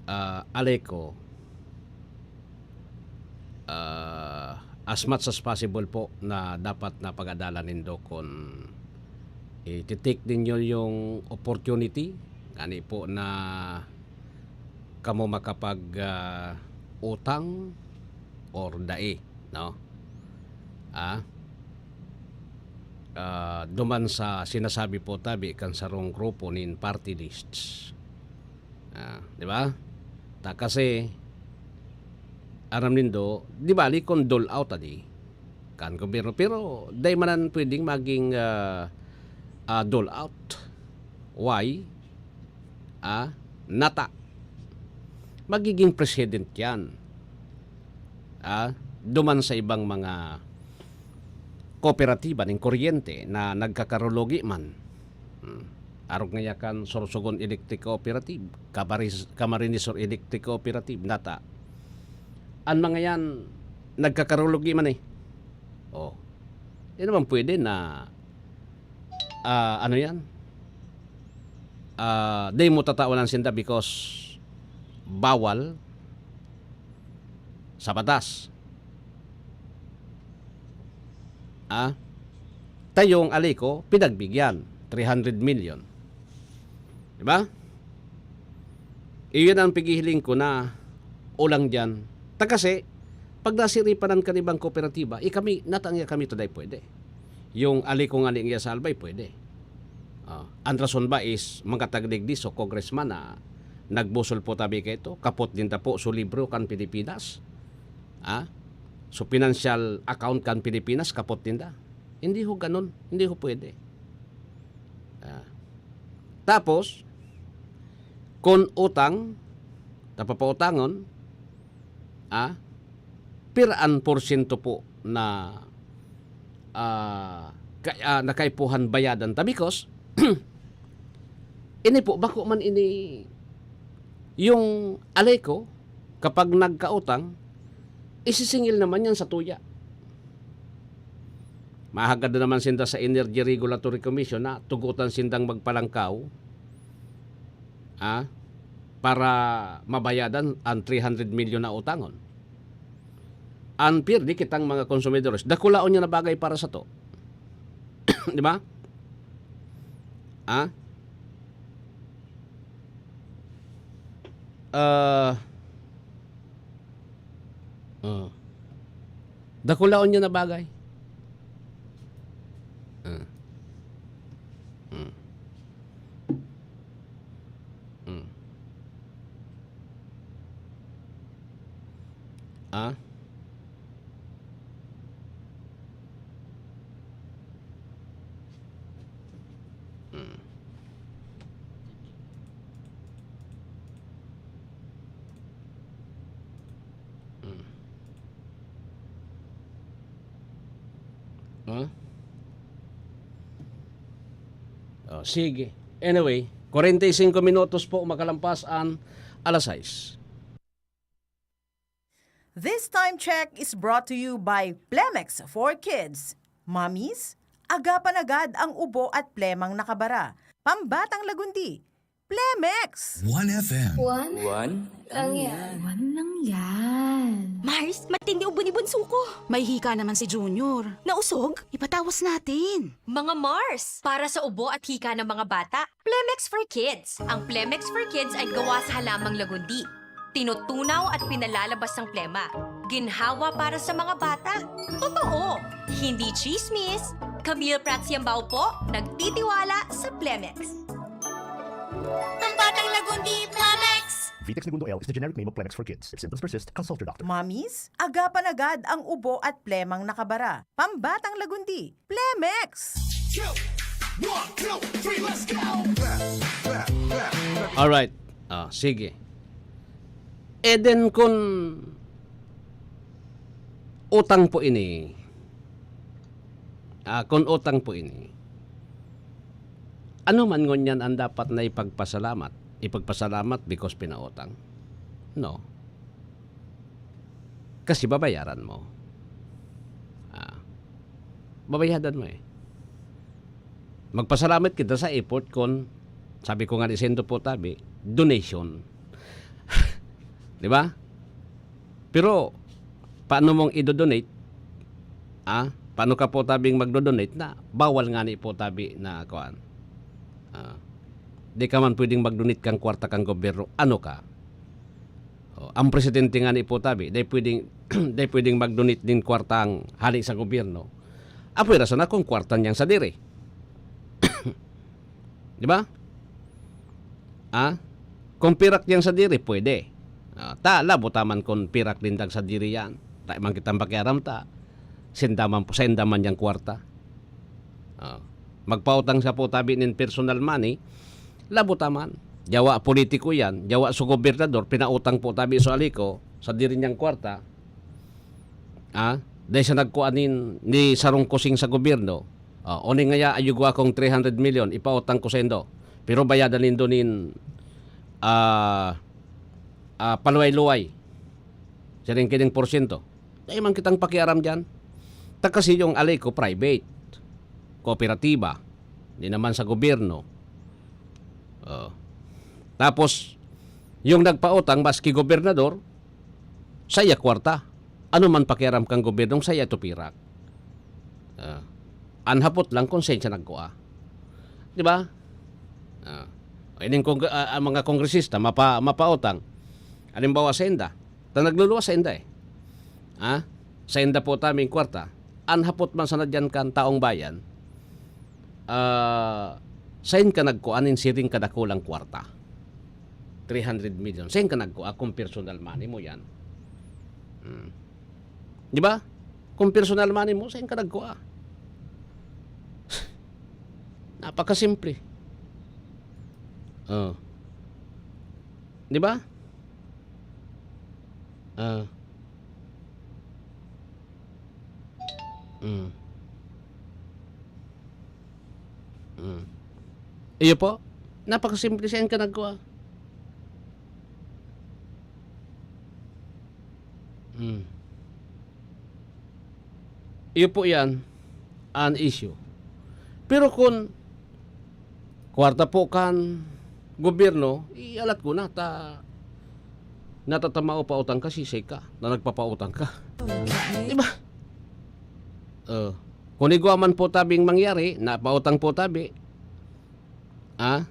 ah, Aleco, ah, as much as possible po na dapat na pag-adalan nindo kun iti-take ninyo yung opportunity, ngani po na kamo makapag, ah, utang or dai, no? Ah, ah, duman sa sinasabi po tabi kan sarong grupo nin party lists. Ah, di ba? Ta kasi, aram nindo, di bali kun dole out adi kan gobyerno, pero dai man pwedeng maging, ah, ah, dole out. Why? Ah, nata. Magiging president yan. Ah, duman sa ibang mga kooperatiba ning kuryente na nagkakarulogi man. Hmm. Arog ngaya kan Sorsogon Electric Cooperative, Camarines, Camarines Sur Electric Cooperative, nata. An mga yan, nagkakarulogi man eh. Oh. Di naman pwede na, ah, ano yan? Ah, di mo tatawanan sinda because bawal sa batas. Ah, tayong Aleco, pinagbigyan, three hundred million. Di ba? Iyon ang pighihiling ko na ulang diyan. Ta kasi, pag nasiripanan kan ibang kooperatiba, eh, kami, natangya kami to, dai pwede. Yung Aleco nga ni Salbay, pwede. Ah, ang rason ba is mga taga-digdi, so congressman na nagbusol po tabi kaito, kapot din ta po, so libro kan Pilipinas. Ah? So financial account kan Pilipinas, kapot din ta. Hindi ho ganun, hindi ho pwede. Ah. Tapos, kun utang, ta papautangon, ah, pira an porsyento po na, ah, ka-, ah, na kaipuhan bayadan ta? Because, ini po, bako man ini yung Aleco, kapag nagkautang, isisingil naman yan sa tuya. Mahagad na naman sinda sa Energy Regulatory Commission na tugotan sindang magpalangkaw, ah, para mabayadan ang three hundred milyon na utangon. An pirdi kitang mga konsumidores, dakulaon niya na bagay para sato. Di ba? Ah? Ah, oh. Dakulaon niya na bagay. Ah. Hmm. Hmm. Ah? Hmm. Hmm. Huh? Oh, sige. Anyway, kwarenta y singko minutos po makalampas an alas sais. This time check is brought to you by Plemex for Kids. Mommies, agapan agad ang ubo at plemang nakabara. Pambatang Lagundi, Plemex! One F M. One? One? Lang yan. One lang yan. Mars, matindi ubo ni bunso ko. May hika naman si Junior. Nausog? Ipatawas natin. Mga Mars, para sa ubo at hika ng mga bata, Plemex for Kids. Ang Plemex for Kids ay gawa sa halamang lagundi. Tinutunaw at pinalalabas ang plema. Ginhawa para sa mga bata. Totoo! Hindi chismis. Camille Prats Yambao po, nagtitiwala sa Plemex. Pambatang Lagundi, Plemex! Vitex Negundo L is the generic name of Plemex for kids. If symptoms persist, consult your doctor. Mommies, agapan agad ang ubo at plemang nakabara. Pambatang Lagundi, Plemex! Two, one, two, three, let's go! Clap, clap, clap, clap. Alright. Ah, sige. E then kun utang po ini, ah, kun utang po ini, ano man ngunyan ang dapat na ipagpasalamat? Ipagpasalamat because pinautang? No. Kasi babayaran mo. Ah, babayadan mo eh. Magpasalamat kita sa effort kun Sabi ko nga, "Saindo po tabi, donation." Di ba? Pero, paano mong ido-donate? Ah, paano ka po tabing magdo-donate na bawal nga ni po tabi na kuan? Ah, di ka man pwedeng mag-donate kang kwarta kang gobyerno. Ano ka? Oh, ang presidente nga ni po tabi, di pwedeng, di pwedeng mag-donate din kwartang hali sa gobyerno. Apoy rason na kung kwarta niyang sadiri. Di ba? Ah? Kung pirak niyang sadiri, pwede. Ah, ta, labo ta man kung pirak nindang sadiri yan. Ta, man kitang pakiaram ta. Sinda man, sinda man yang kwarta. Ah, magpautang siya po tabi nin personal money, labo ta man. Yawa politiko yan, yawa sa gobernador, pinautang po tabi sa Alico, sadiri niyang kwarta. Ah, dahil sa nagkuha nin, ni sarong kusing sa gobyerno, ah, o ni ngaya, ayugo akong three hundred million, ipautang ko saindo. Pero bayadan nindo nin, ah, ah, paluway-luway. Siring kining porsyento. Dai man kitang pakiaram diyan. Ta kasi yung Alico private, kooperatiba, di naman sa gobyerno. Oh. Tapos, yung nagpautang, maski gobernador, saya kwarta. Ano man pakiaram kang gobyernong saya ito pirak. Ah. An hapot lang kung saan siya nagkuha. Di ba? Ah. Ining kong, ah, ang mga kongresista, mapa-, mapautang. Halimbawa, sa inda. Ta nagluluwas sa inda eh. Ah? Sa inda po taming kwarta. An hapot man sana diyan kan taong bayan, ah, sain ka nagkuha nin siring kadakulang kwarta? Three hundred million. Sain ka nagkuha kung personal money mo yan? Hmm. Di ba? Kung personal money mo, sain ka nagkuha? Napakasimple. Oh. Di ba? Ah. Mm. Mm. Iyo po, napakasimple siya ang kanagkua. Mm. Iyo po yan, an issue. Pero kun kwarta po kan gobyerno, ialat ko na, ta natatamao pa utang ka, sisay ka, na nagpapautang ka. Di ba? Oh. Kun igwa man po tabing mangyari, napautang po tabi, ah,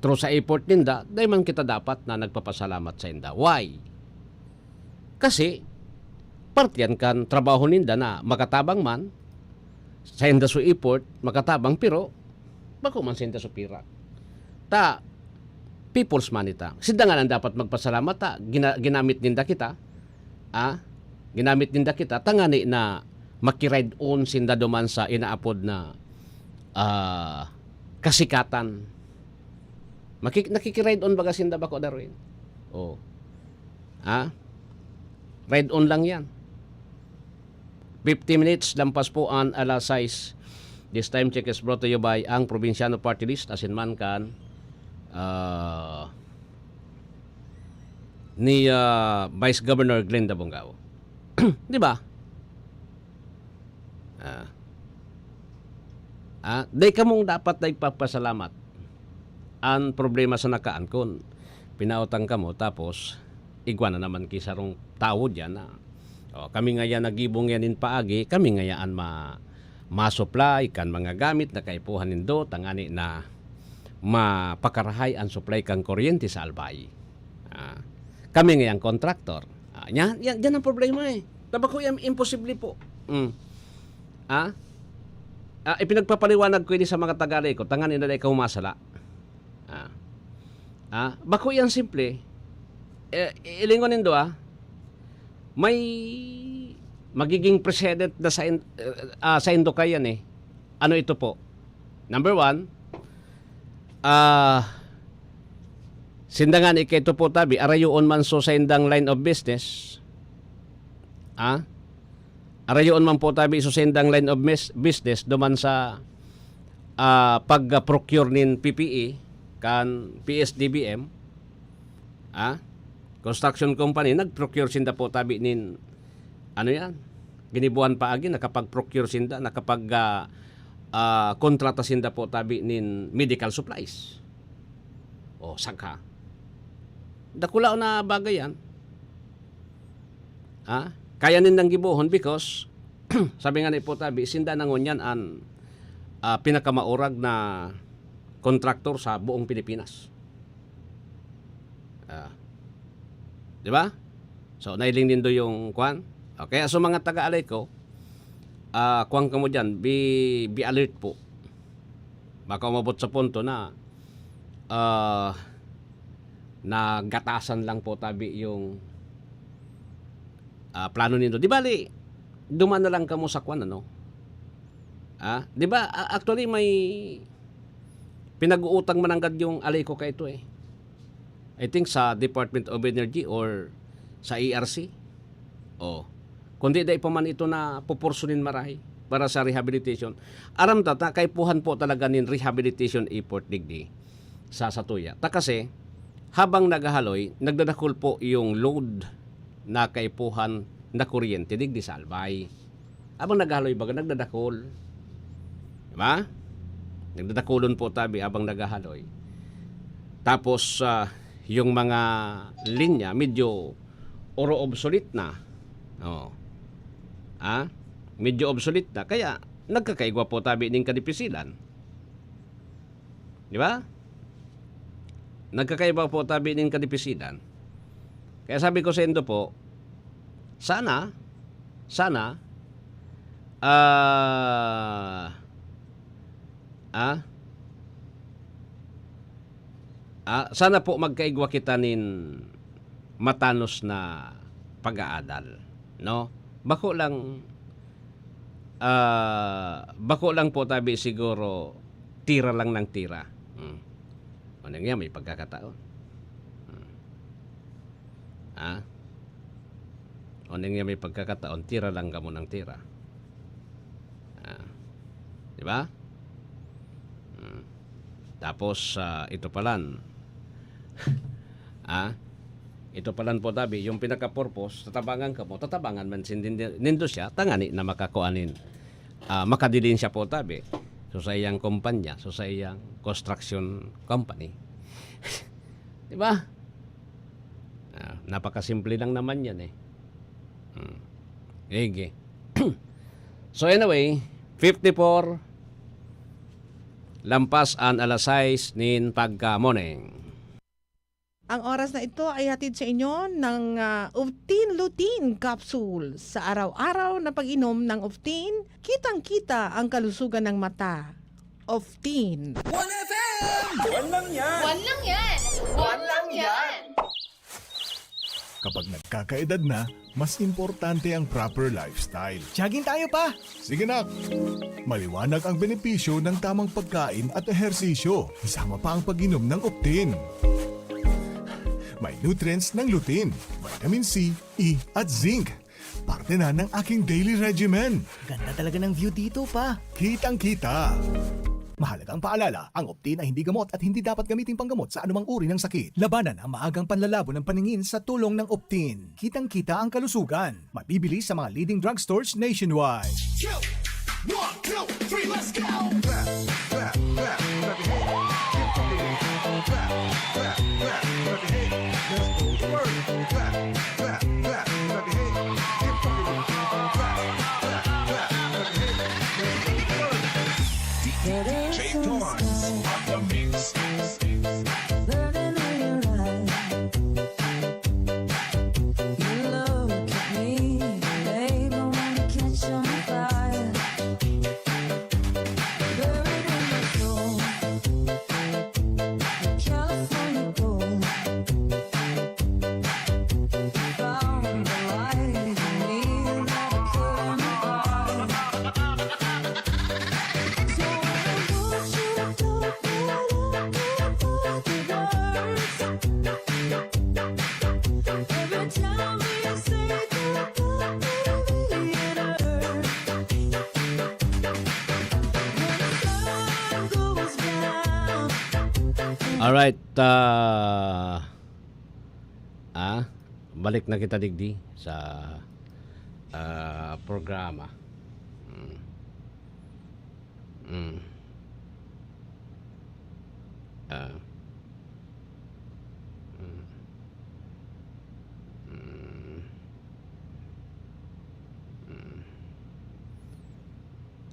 through sa effort ninda, dai man kita dapat na nagpapasalamat sa inda. Why? Kasi, parte yan kan trabaho ninda na makatabang man, sa inda su effort, makatabang, pero bako man sa inda su pira. Ta, people's money ta. Sinda nga lang dapat magpasalamat ta, gina-, ginamit ninda kita, ah, ginamit ninda kita, tangani na makiride on sinda duman sa inaapod na, ah, kasikatan. Maki-, nakikiride on baga sinda bako, Darwin? Oh. Ah? Ride on lang yan. Fifty minutes, lampas po an alas sais. This time check is brought to you by ang Probinsyano Party List, asin man kan, ah, ni, ah, Vice Governor Glenda Bongao. Di ba? Ah. Ah, dai kamong dapat nagpapasalamat. An problema sa nakaan kun pinautang kamo tapos igwa na naman ki sarong tawo diyan na, "Oh, kami ngaya nagibong yan nin paagi, kami ngaya an ma-, ma-supply kan mga gamit na kaipuhan nindo, tangani na mapakarahay an supply kan kuryente sa Albay." Ah, kami ngayang kontraktor. Ah, yan, yan, yan ang problema eh. Tabako yan, imposible po. Mm. Ah? Ah, ipinagpapaliwanag ko ini sa mga taga ko, tangani na dai kamo masala. Ah. Ah, bako yan simple. Eh, ilingon nindo, ah. May magiging precedent na sa in-, ah, sa indo kayan eh. Ano ito po? Number one, ah, sinda nga ni kaito po tabi, arayoon man so sa indang line of business. Ah? Arayoon man po tabi so sa indang line of mis-, business duman sa, ah, pag-procure nin P P E kan P S D B M. Ah? Construction company, nag-procure sinda po tabi nin, ano yan? Ginibuan paagi, nakapag-procure sinda, nakapag, ah, ah, kontrata sinda po tabi nin medical supplies. O, saka. Dakulaon na bagay yan. Ha? Kaya nindang gibohon because, sabi nga ni Putabi, sinda na ngunyan an, ah, pinakamaurag na kontraktor sa buong Pilipinas. Ah. Di ba? So, nailing nindo yung kwan. O, kaya sa mga taga-Alay ko, ah, kwan kamo dyan, be, be alert po. Baka umabot sa punto na, ah, nagatasan lang po tabi yung, ah, plano nindo. Di bali, duman na lang kamo sa kwan, ano? Ah, di ba, a-, actually, may pinag-uutang mananggad yung Alay ko kaito, eh. I think sa Department of Energy or sa E R C. Oh. Kundi dai pa man ito na puporsunin marahay para sa rehabilitation. Aram ta, ta kaipuhan po talaga nin rehabilitation effort digdi sa satuya. Ta kasi, habang naghahaloy, nagdadakul po yung load na kaipuhan na kuryente digdi sa Albay. Habang naghahaloy baga, nagdadakul. Di ba? Nagdadakulon po tabi habang naghahaloy. Tapos, ah, yung mga linya, medyo oro obsolete na. Oo. Ah? Medyo obsolete na. Kaya, nagkakaigwa po tabi ning kadipisilan. Di ba? Nagkakaiba po tabi nin kadipisilan. Kaya sabi ko sa indo po, sana, sana, ah, ah, ah, sana po magkaigwa kita nin matanos na pag-aadal, no? Bako lang, ah, bako lang po tabi siguro tira lang ng tira. Hmm. O nang yan, may pagkakataon. Hmm. Ah? O nang yan, may pagkakataon, tira lang kamo ng tira. Ah. Di ba? Hmm. Tapos, ah, ito palan. Ah? Ito palan po, tabi, yung pinaka-purpose, tatabangan kamo, tatabangan man sin din-, nindo siya, tangani na makakuanin, ah, makadilin siya po, tabi. So, sa iyang kumpanya, so, sa iyang construction company. Di ba? Ah, napakasimple lang naman yan, eh. Hmm. Sige. So, anyway, fifty-four, lampas an alas sais nin pagka-morning. Ang oras na ito ay hatid sa inyo ng, ah, Uftin Lutein Capsule. Sa araw-araw na pag-inom ng Uftin, kitang-kita ang kalusugan ng mata. Uftin. One F M! One lang yan! One lang yan! One lang yan! Kapag nagkakaedad na, mas importante ang proper lifestyle. Jogging tayo, pa! Sige, nak! Maliwanag ang benepisyo ng tamang pagkain at ehersisyo, kasama pa ang pag-inom ng Optin. May nutrients ng lutein, vitamin C, E, at zinc. Parte na ng aking daily regimen. Ganda talaga ng view dito, pa. Kitang-kita. Mahalagang paalala, ang Optin ay hindi gamot at hindi dapat gamitin panggamot sa anumang uri ng sakit. Labanan ang maagang panlalabo ng paningin sa tulong ng Optin. Kitang-kita ang kalusugan. Mabibili sa mga leading drugstores nationwide. Go! One, two, three, let's go! Clap, clap, clap, clap your hands. Get funky with it. Clap, clap, clap, clap your hands. Let's go to work. Clap, clap, clap, clap your hands. Get funky with it. Clap, clap, clap your hands. Let's go to work. D J Torrance on the mix. Burning in your eyes. You look at me, babe, I wanna catch on fire. Buried in my soul, the California gold. Found the light in me that I couldn't hide. So I want you to talk right up before the words. Every time we say goodbye, baby, it hurts. When the sun goes down. Alright, ah, ah, balik na kita digdi sa, ah, programa. Mm. Mm. Ah.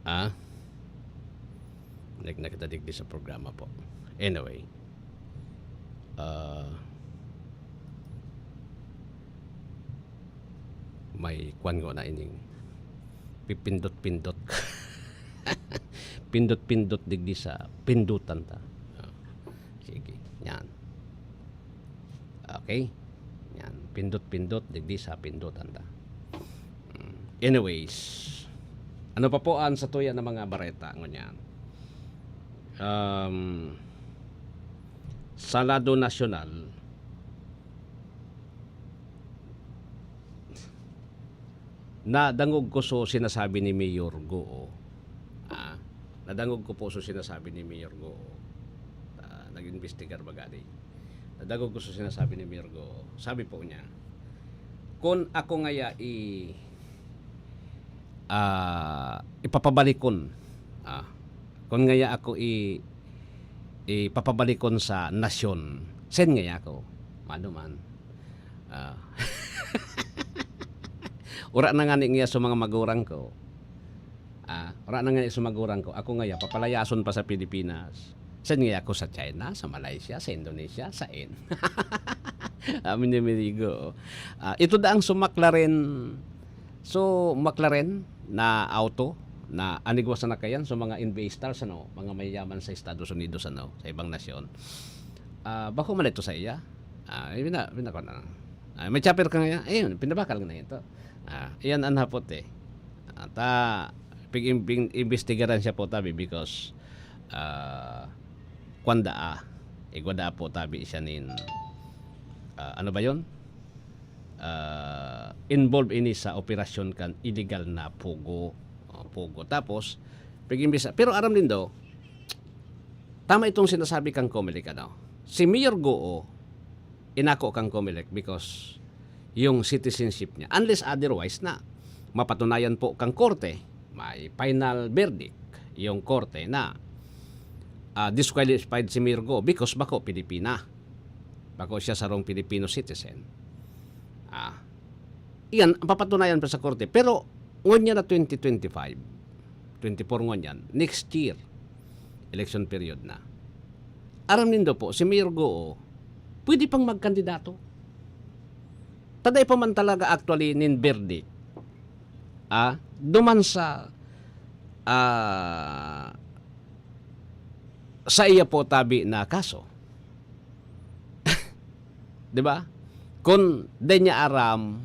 Ah? Nag-, nagdadigdi sa programa po. Anyway. Ah, may kwan ko na ining pipindot-pindot. Pindot-pindot digdi sa pindutan ta. Ah, sige, yan. Okay? Yan, pindot-pindot digdi sa pindutan ta. Mm. Anyways, ano pa po ang satuya na mga bareta ngunyan? Um, sa lado nasyonal, nadangog ko so sinasabi ni Mayor Goo. Ah, nadangog ko po so sinasabi ni Mayor Goo. Ah, nag-imbestigar baga di. Nadangog ko so sinasabi ni Mayor Goo. Sabi po niya, "Kun ako ngaya i-, ah, ipapabalikon, ah, kun ngaya ako i-, ipapabalikon sa nasyon, sen ngaya ako?" Mano man. Ah. Ura na ngani ngaya sa mga magurang ko. Ah, ura na ngani sa magurang ko. Ako ngaya, papalayason pa sa Pilipinas. Sen ngaya ako sa China, sa Malaysia, sa Indonesia, saen? Amin ni Mirigo. Ah, ito daang so McLaren, so McLaren na auto, na anigwa sa nakayan, so mga N B A stars, ano, mga mayayaman sa Estados Unidos, ano, sa ibang nasyon. Ah, bako man ito sa iya. Ah, yun na, yun na ko na lang. Ah, may chopper ka ngayon? Ayun, pinabakal na ito. Ah, iyan ang hapot eh. At, ah, pig-, pig-, imbestigaran siya po tabi because, ah, kwan daa, igwa daa po tabi siya nin, ah, ano ba yun? Ah, involved ini sa operasyon kan illegal na pugo. Oh, pugo. Tapos, pig-imbis-, pero aram din daw, tama itong sinasabi kang Comelec, ano? Si Mayor Goo, inako kang Comelec because yung citizenship niya. Unless otherwise na mapatunayan po kang korte, may final verdict yung korte na, ah, disqualified si Mayor Goo because bako Pilipina. Bako siya sarong Filipino citizen. Ah, iyan, papatunayan pa sa korte. Pero, ngunyan na twenty twenty-five, twenty-four ngunyan, next year, election period na. Aram nindo po, si Mayor Goo, pwede pang magkandidato. Taday pa man talaga actually nin verdict. Ah, duman sa, ah, sa iya po tabi na kaso. Di ba? Kung di niya aram,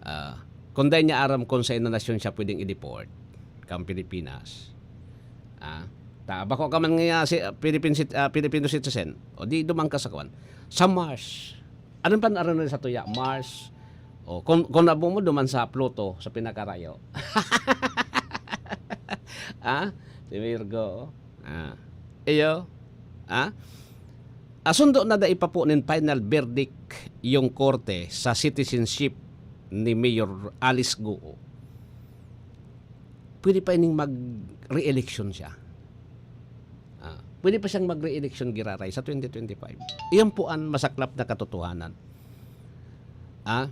ah, kung di niya aram kung sa ino nasyon siya pwedeng i-deport, kang Pilipinas. Ah, ta, bako ka man nga si, ah, Philippine cit-, ah, Filipino citizen, o di duman ka sa kwan. Sa Mars. Ano pa, ano na sa tuya? Mars. O, kung, kung nabo mo, duman sa Pluto, sa pinakarayo. Ah? Si Virgo, oh. Ah. Iyo. Ah? Asundo na dai pa po nin final verdict yung korte sa citizenship ni Mayor Alice Goo. Pwede pa ining mag-re-election siya. Ah, pwede pa siyang mag-re-election giraray sa twenty twenty-five. Iyan po ang masaklap na katotohanan. Ah?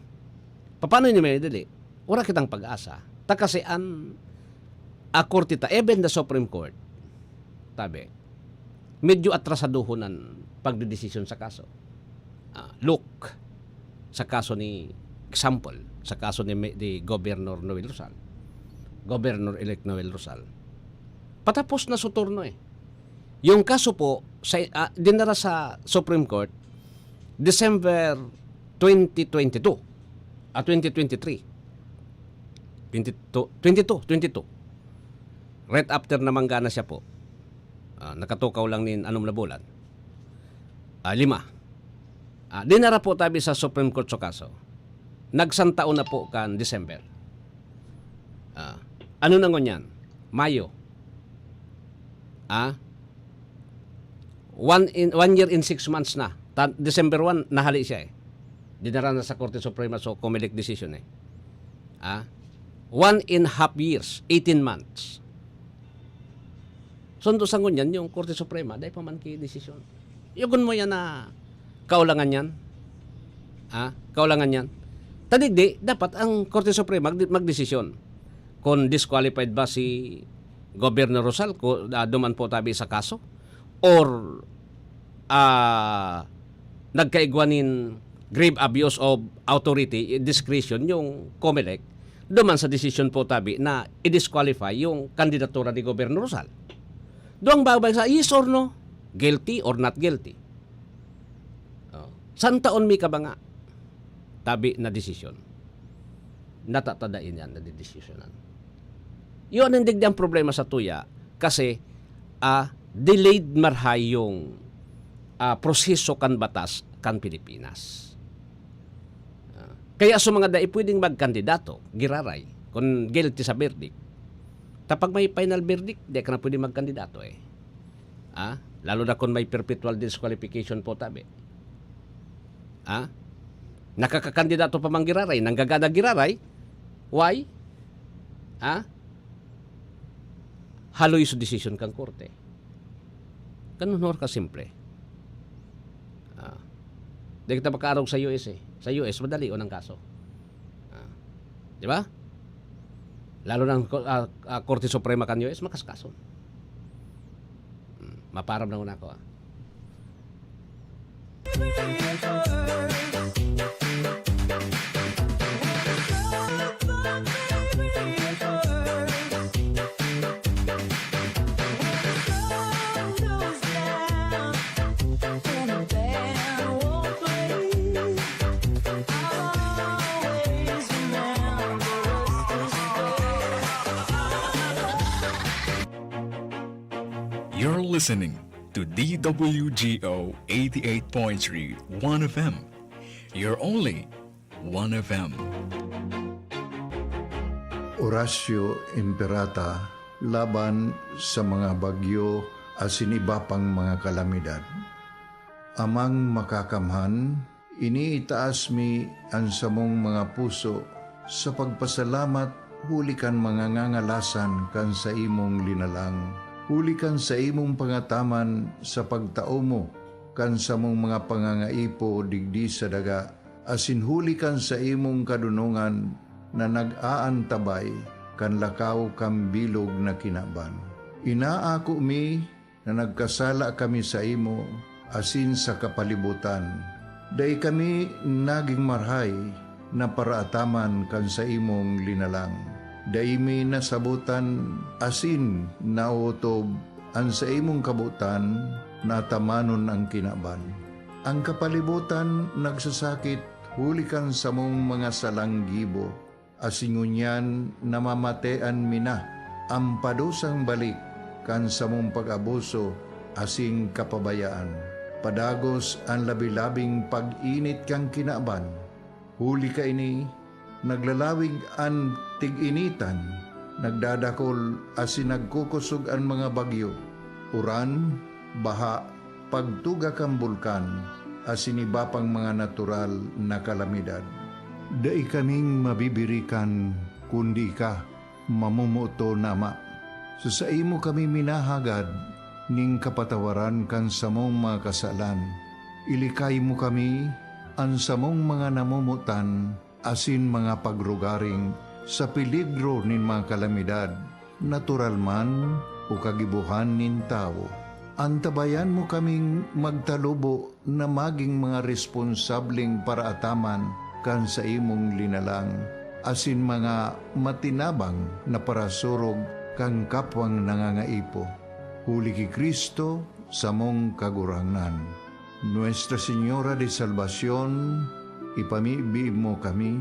Paano niyo may dali? Wala kitang pag-asa. Ta kasi an, a korte ta, even the Supreme Court, tabi, medyo atrasadohon an pagdedesisyon sa kaso. Ah, look, sa kaso ni, example, sa kaso ni, ni Governor Noel Rosal, Governor-elect Noel Rosal, patapos na su turno eh. Yung kaso po, sa, ah, dinara sa Supreme Court, December twenty twenty-two, ah, twenty twenty-three. Twenty-two, twenty-two, twenty-two. Right after na manggana siya po. Ah, nakatukaw lang nin anom na bulan. Ah, lima. Ah, dinara po tabi sa Supreme Court so kaso. Nagsantaon na po kan December. Ah, ano na ngunyan? Mayo. Ah? One in, one year in six months na. Ta-, December one, nahali siya eh. Dinara na sa Korte Suprema, so Comelec decision eh. Ah? One and half years, eighteen months. Sundo sa ngunyan, yung Korte Suprema, dai pa man ki desisyon. Yugon mo yan na kaulangan yan. Ah? Kaulangan yan. Tadigdi, dapat ang Korte Suprema mag-, magdesisyon. Kung disqualified ba si Governor Rosal, ku-, ah, duman po tabi sa kaso? Or, ah, nagkaigwa nin grave abuse of authority, discretion, yung Comelec, duman sa desisyon po tabi na i-disqualify yung kandidatura ni Governor Rosal? Duwang bagay sa yes or no, guilty or not guilty. Oh. Santaon mi ka ba nga tabi na desisyon? Natatadain yan na didesisyonan. Yun ang digdi ang problema sa tuya kasi, ah, delayed marhay yung, ah, proseso kan batas kan Pilipinas. Ah, kaya sa mga dai pwedeng magkandidato, giraray, kung guilty sa verdict. Tapag may final verdict, di ka na pwede magkandidato eh. Ah, lalo na kung may perpetual disqualification po tabi. Ah? Nakakakandidato pa man giraray, nanggagana giraray. Why? Ah? Haloy sa desisyon kang korte. Ganun hor ka simple. Ah. Di kita makaarog sa U S eh. Sa U S, madali ang kaso. Ah. Di ba? Lalo na ang ko-, ah, ah, Korte Suprema kan U S, makaskason. Hmm, maparam na una ako, ah. You're listening to D W G O eighty-eight point three One F M. You're only One F M. Horacio Imperata laban sa mga bagyo asin iba pang mga kalamidad. Amang Makakamhan, iniitaas mi an samong mga puso sa pagpasalamat huli kan mga ngangalasan kan saimong linalang, huli kan saimong pangataman sa pagtao mo kan samong mga pangangaipo digdi sa daga, asin huli kan saimong kadonongan na nag-aantabay kan lakaw kan bilog na kinaban. Inaako mi na nagkasala kami saimo asin sa kapalibotan. Dai kami nagin marhay na paraataman kan saimong linalang. Dai mi nasabotan asin naotob an saimong kabotan na atamanon an kinaban. An kapalibotan nagsasakit huli kan samong mga salang gibo, asin ngunyan namamatean mi na an padusang balik kan samong pag-abuso asin kapabayaan. Padagos an labi-labing pag-init kan kinaban. Huli kaini, naglalawig an tig-initan, nagdadakol asin nagkukosog an mga bagyo, uran, baha, pagtuga kan bulkan, asin iba pang mga natural na kalamidad. Dai kaming mabibirikan kundi ika, mamomoton na Ama. Sa saimo kami minahagad nin kapatawaran kan samong mga kasalan. Ilikay mo kami, an samong mga namomotan, asin mga pagrugaring sa peligro nin mga kalamidad, natural man o kagibohan nin tawo. Antabayan mo kaming magtalubo na magin mga responsableng paraataman kan saimong linalang, asin mga matinabang na parasurog kan kapwang nangangaipo. Huli ki Cristo, samong Kagurangnan. Nuestra Señora de Salvacion, ipamibi mo kami.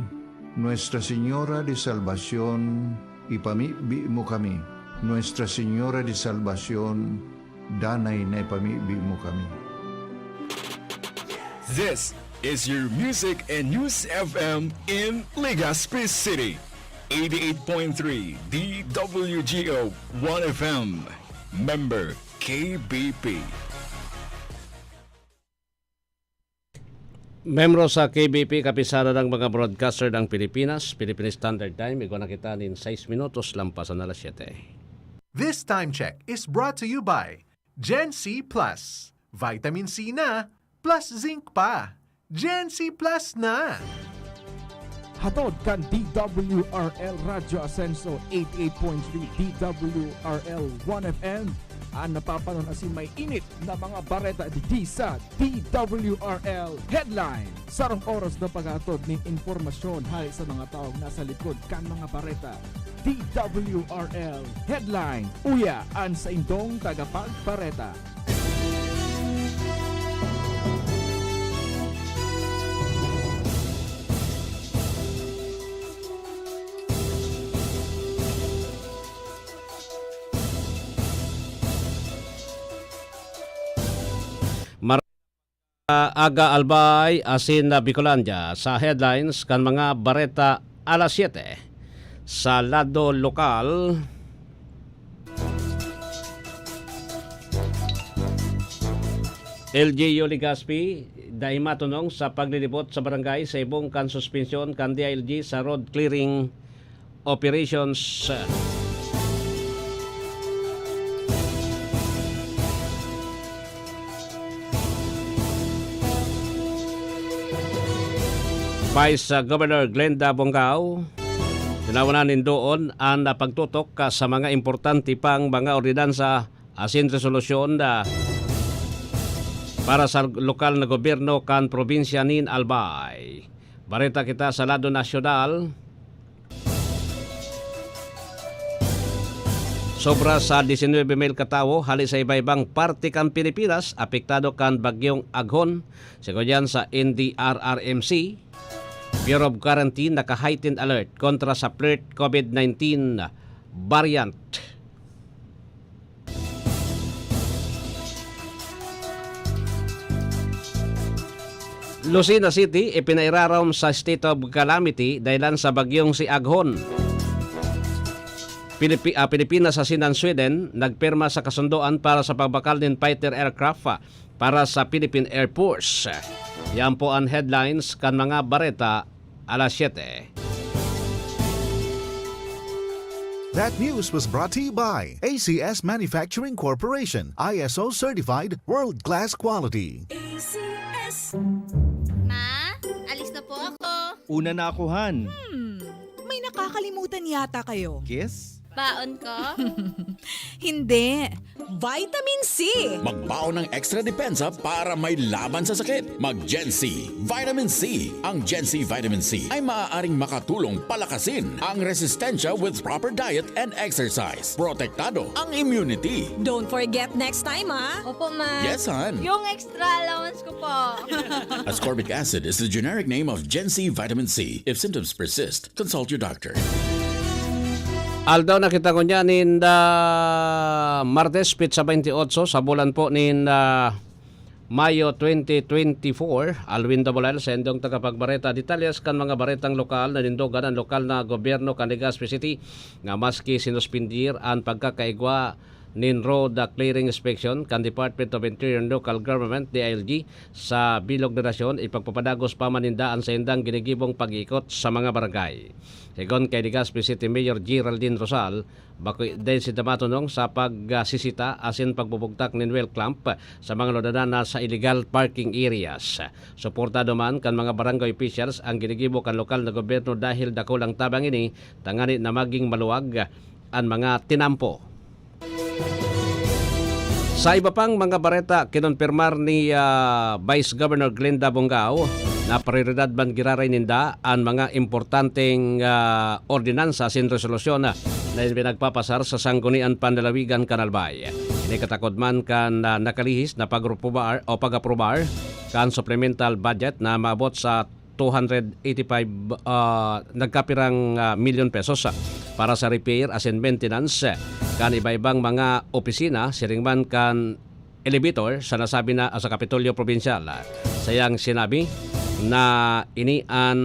Nuestra Señora de Salvacion, ipamibi mo kami. Nuestra Señora de Salvacion, danay na ipamibi mo kami. This is your Music and News F M in Legazpi City. Eighty-eight point three D W G O One F M. Member K B P. Membro sa K B P, Kapisanan ng mga Broadcaster ng Pilipinas, Philippine Standard Time, igwa na kita nin sais minutos lampasan alas siyete. This time check is brought to you by Gen C Plus. Vitamin C na, plus zinc pa. Gen C Plus na! Hatod kan D W R L Radyo Asenso eighty-eight point three, D W R L One F M. An napapanon asin may init na mga bareta digdi sa D W R L Headline. Sarong oras na paghatod nin impormasyon hale sa mga tawong nasa likod kan mga bareta. D W R L Headline. Uya an saindong tagapagbareta. Mar-, Aga Albay asin na Bicolandia sa headlines kan mga bareta alas siyete. Sa lado lokal, L G U Legazpi, dai matonong sa paglilibot sa barangay sa ibong kan suspensyon kan D I L G sa road clearing operations. Vice Governor Glenda Bongao, tinawanan nin doon an pagtutok sa mga importante pang mga ordinansa asin resolusyon na para sa lokal na gobyerno kan probinsya nin Albay. Bareta kita sa lado nasyonal. Sobra sa diecinuebe mil katawo hale sa iba-ibang parte kan Pilipinas apektado kan Bagyong Aghon, sigon yan sa N D R R M C. Bureau of Quarantine naka-heightened alert kontra sa flirt COVID nineteen variant. Lucena City ipinairarom sa state of calamity dahilan sa bagyong si Aghon. Pilipi-, ah, Pilipinas asin an Sweden nagpirma sa kasundoan para sa pagbakal nin fighter aircraft, ah, para sa Philippine Air Force. Yan po an headlines kan mga bareta alas siyete. That news was brought to you by A C S Manufacturing Corporation, I S O certified, world-class quality. A C S. Ma, alis na po ako. Una na ako, Han. Hmm, may nakakalimutan yata kayo. Kiss? Baon ko? Hindi. Vitamin C. Magbaon ng extra depensa para may laban sa sakit. Mag Gen C Vitamin C. Ang Gen C Vitamin C ay maaaring makatulong palakasin ang resistensya with proper diet and exercise. Protektado ang immunity. Don't forget next time, ah. Opo, ma. Yes, Han. Yung extra allowance ko po. Ascorbic acid is the generic name of Gen C Vitamin C. If symptoms persist, consult your doctor. Aldaw na kita ngunyan nin, ah, Martes, petsa twenty-eight sa bulan po nin, ah, Mayo twenty twenty-four. Alwin Dabulal, sa indong tagapagbareta. Detalles kan mga baretang lokal. Nanindogan an lokal na gobyerno kan Legazpi City nga maski sinuspindir an pagkakaigwa nin road clearing inspection kan Department of Interior and Local Government, D I L G, sa bilog na nasyon, ipagpapadagos pa man ninda an saindang ginigibong pag-iikot sa mga barangay. Sigon kay Legazpi City Mayor Geraldine Rosal, bako dai sinda matonong sa pagsisita asin pagbubugtak nin wheel clamp sa mga ludanan na sa illegal parking areas. Suportado man kan mga barangay officials ang ginigibo kan lokal na gobyerno dahil dakulang tabang ini tangani na maging maluwag an mga tinampo. Sa iba pang mga bareta, kinonpirmar ni, ah, Vice Governor Glenda Bongao na prioridad man giraray ninda an mga importanteng, ah, ordinansa asin resolusyon na, na pinagpapasar sa Sanggunian Panlalawigan kan Albay. Ini katakod man kan, ah, nakalihis na pag-aprobar o pag-aprobar kan supplemental budget na maabot sa two hundred eighty-five, ah, nagkapirang, ah, milyon pesos, ah, para sa repair asin maintenance, eh, kan iba-ibang mga opisina, siring man kan elevator sa nasabi na, ah, sa Kapitolyo Probinsyal. Ah, sayang sinabi na ini an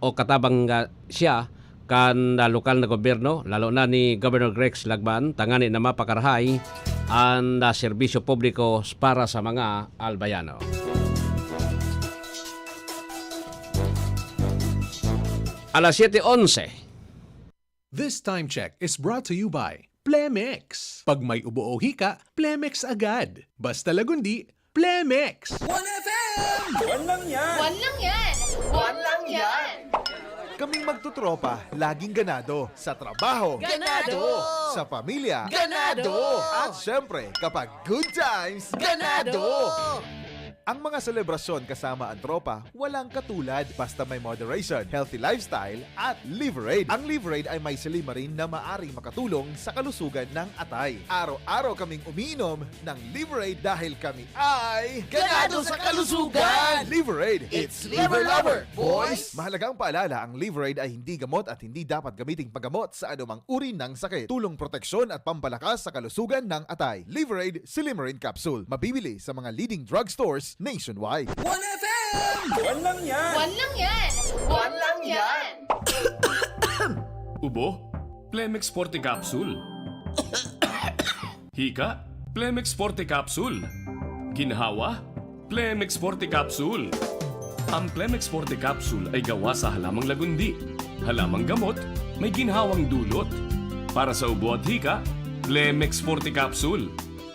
o katabang, ah, siya kan, ah, lokal na gobyerno, lalo na ni Governor Rex Lagman, tangani na mapakarahay an, ah, serbisyo publiko para sa mga Albayano. Alas siyete onse. This time check is brought to you by Plemex. Pag may ubo o hika, Plemex agad. Basta Lagundi, Plemex! One F M! One lang yan! One lang yan! One lang yan! Kaming magtutropa, laging ganado. Sa trabaho. Ganado! Sa pamilya. Ganado! At syempre, kapag good times, ganado! Ang mga selebrasyon kasama ang tropa, walang katulad. Basta may moderation, healthy lifestyle, at Liverade. Ang Liverade ay may silymarin na maaring makatulong sa kalusugan ng atay. Araw-araw kaming umiinom ng Liverade dahil kami ay ganado sa kalusugan! Liverade, it's Liver Lover, boys! Mahalagang paalala, ang Liverade ay hindi gamot at hindi dapat gamiting paggamot sa anumang uri ng sakit. Tulong proteksyon at pampalakas sa kalusugan ng atay. Liverade Silymarin Capsule. Mabibili sa mga leading drugstores nationwide. One F M! One lang yan! One lang yan! One lang yan! Ubo? Plemex Forte Capsule. Hika? Plemex Forte Capsule. Ginhawa? Plemex Forte Capsule. Ang Plemex Forte Capsule ay gawa sa halamang lagundi. Halamang gamot, may ginhawang dulot. Para sa ubo at hika, Plemex Forte Capsule.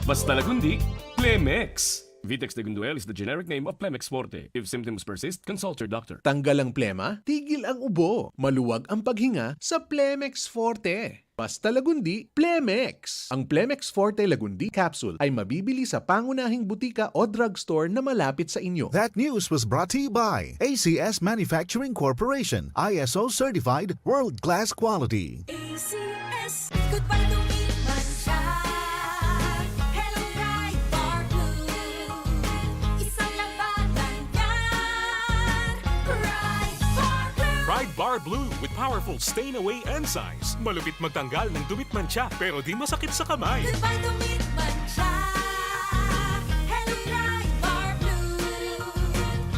Basta lagundi, Plemex. Vitex Degunduel is the generic name of Plemex Forte. If symptoms persist, consult your doctor. Tanggal ang plema, tigil ang ubo, maluwag ang paghinga sa Plemex Forte. Basta lagundi, Plemex! Ang Plemex Forte Lagundi Capsule ay mabibili sa pangunahing butika o drugstore na malapit sa inyo. That news was brought to you by A C S Manufacturing Corporation, I S O certified, world-class quality. A C S. Goodbye to meat mancha. Hello, Pride Bar Blue. Isang labanan yan. Pride Bar Blue. Pride Bar Blue with powerful stain away enzymes. Malupit magtanggal ng dumit mancha, pero di masakit sa kamay. Goodbye to meat mancha. Hello, Pride Bar Blue.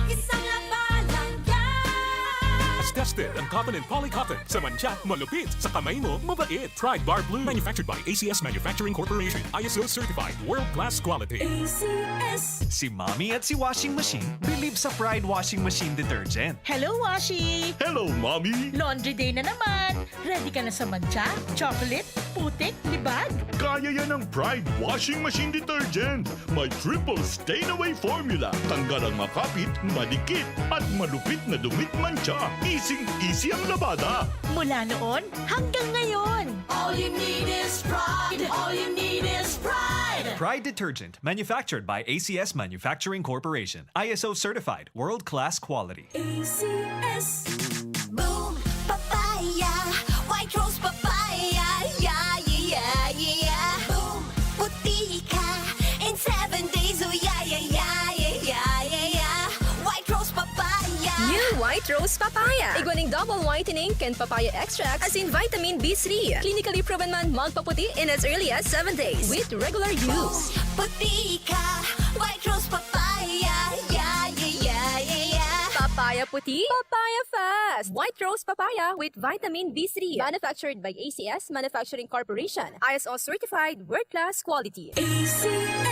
Isang labanan yan. As tested ang cotton and polycotton. Sa mancha, malupit. Sa kamay mo, mabait. Pride Bar Blue. Manufactured by A C S Manufacturing Corporation. I S O certified. World class quality. A C S. Si Mommy at si Washing Machine believe sa Pride Washing Machine Detergent. Hello, Washi! Hello, Mommy! Laundry day na naman! Ready ka na sa mancha, chocolate, putik, libag? Kaya yan ng Pride Washing Machine Detergent. May triple stain away formula. Tanggal ang makapit, madikit, at malupit na dumit mancha. Easy-easy ang labada. Mula noon hanggang ngayon. All you need is pride. All you need is pride. Pride Detergent, manufactured by A C S Manufacturing Corporation. I S O certified, world-class quality. A C S. Boom, papaya, white rose papaya, yeah, yeah, yeah, yeah. Boom, puti ka in seven days, oh yeah, yeah, yeah, yeah, yeah, yeah, yeah. White rose papaya. New White Rose Papaya. Igwa ning double whitening kan papaya extract asin vitamin B three. Clinically proven man magpaputi in as early as seven days with regular use. Puti ka, white rose papaya, yeah, yeah, yeah, yeah, yeah. Papaya puti, papaya fast. White Rose Papaya with vitamin B three. Manufactured by A C S Manufacturing Corporation. I S O certified, world class quality. A C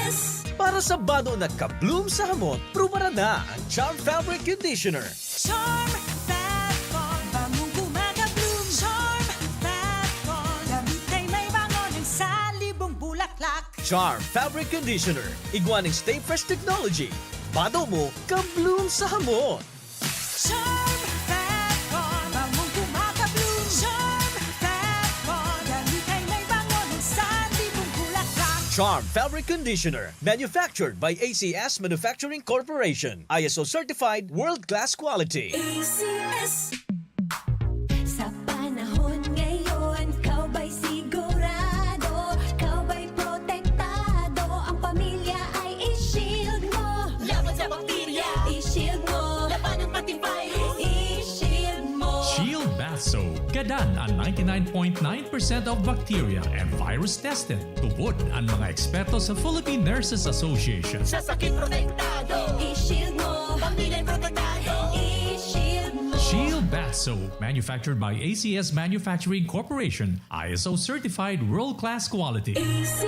S. Para sa bado na ka-bloom sa hamot, prubaran na ang Charm Fabric Conditioner. Charm Fabcon, bangong gumagabloom. Charm Fabcon, damit ay may bango ng salibong bulaklak. Charm Fabric Conditioner, igwa ning Stay Fresh Technology. Bado mo, ka-bloom sa hamot. Charm Fabcon, bangong gumagabloom. Charm Fabcon, damit ay may bango ng salibong bulaklak. Charm Fabric Conditioner, manufactured by A C S Manufacturing Corporation. I S O certified, world-class quality. A C S. Sa panahon ngayon, ikaw ba'y sigurado? Ikaw ba'y protektado? Ang pamilya ay i-shield mo. Laban sa bakterya, i-shield mo. Labanan pati virus, i-shield mo. Shield Bath Soap. Gadan an ninety-nine point nine percent of bacteria and virus tested. Tubod an mga eksperto sa Philippine Nurses Association. Sa sakit protektado, i-shield mo. Pamilya protektado, i-shield mo. Shield Bath Soap, manufactured by A C S Manufacturing Corporation, I S O certified world-class quality. A C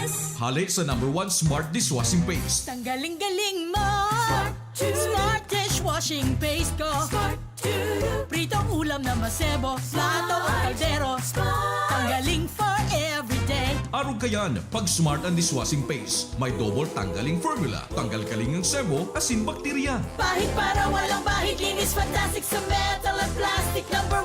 S. Hale sa number one smart dishwashing paste. Tanggaling galing mo! Smart dishwashing paste ko! Pritong ulam na masebo, plato o kaldero. Tanggaling for everyday. Arog kayan, pag smart ang dishwashing paste. May double tanggaling formula. Tanggal kaling ang sebo, asin bakterya. Pahid para walang bahid, linis fantastic sa metal at plastic. Number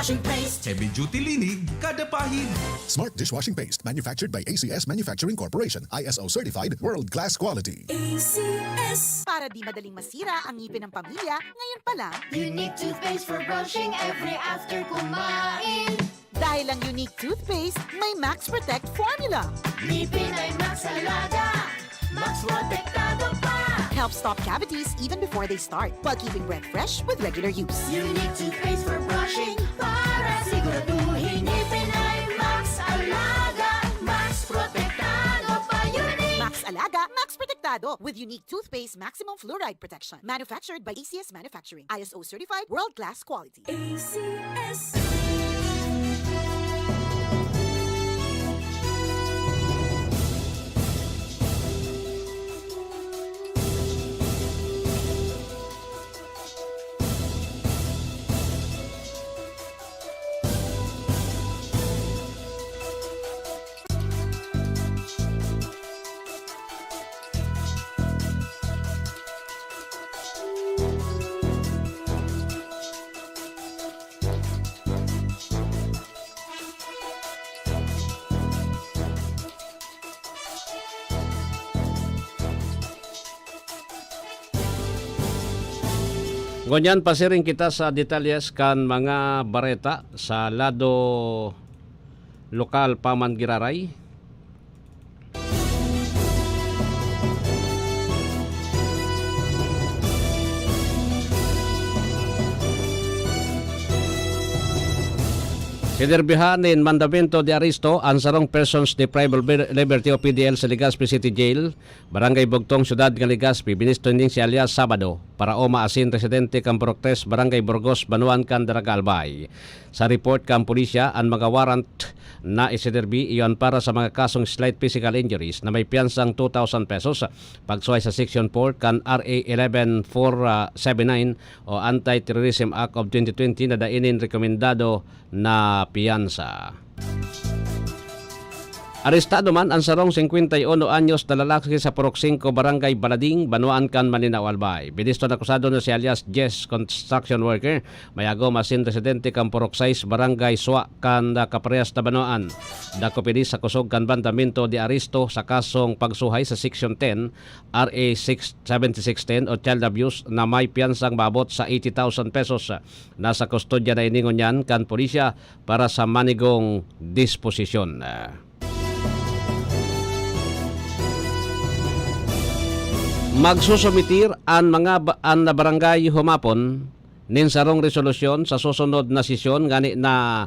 Washing paste. Heavy duty linig, kada pahid. Smart dishwashing paste, manufactured by A C S Manufacturing Corporation, I S O certified, world class quality. A C S. Para di madaling masira ang ngipin ng pamilya, ngayon pa lang. Unique toothpaste for brushing every after kumain. Dahil ang Unique Toothpaste may Max Protect Formula. Ngipin ay Max Alaga. Max protektado pa. Helps stop cavities even before they start, while keeping breath fresh with regular use. Unique toothpaste for brushing. Para siguraduhin ngipin ay Max Alaga. Max protektado pa. Unique. Max Alaga, Max Protektado with Unique Toothpaste Maximum Fluoride Protection. Manufactured by A C S Manufacturing. I S O certified, world class quality. A C S. Ngunyan, pasiring kita sa detalyes kan mga bareta sa lado lokal pa man giraray. Sinerbihan nin mandamento de aresto an sarong persons deprived of liberty o P D L sa Legazpi City Jail, Barangay Bugtong, Syudad kan Legazpi, binisto nin si alias Sabado, paraoma asin residente kan Purok tres, Barangay Burgos, banwaan kan Daraga, Albay. Sa report kan pulisya, an mga warrant na isinerbi iyo an para sa mga kasong slight physical injuries na may piyansang two thousand pesos, pagsuhay sa Section four kan R A eleven four seven nine o Anti-Terrorism Act of twenty twenty na dai nin rekomendado na piyansa. Arestado man an sarong singkwenta y uno anyos na lalaki sa Purok singko, Barangay Balading, banwaan kan Malinao, Albay. Binisto na akusado na si alias Jess, construction worker, mayagom asin residente kan Purok sais, Barangay Sua, kan kaparehas na banwaan. Dakop ini sa kusog kan mandamento de aresto sa kasong pagsuhay sa Section ten, R A six, seventy-six ten o child abuse na may piyansang maabot sa eighty thousand pesos. Nasa kustodya na ini ngunyan kan pulisya para sa manigong disposisyon. Magsusumitir an mga ba-, an barangay humapon nin sarong resolusyon sa susunod na sesyon ngani na,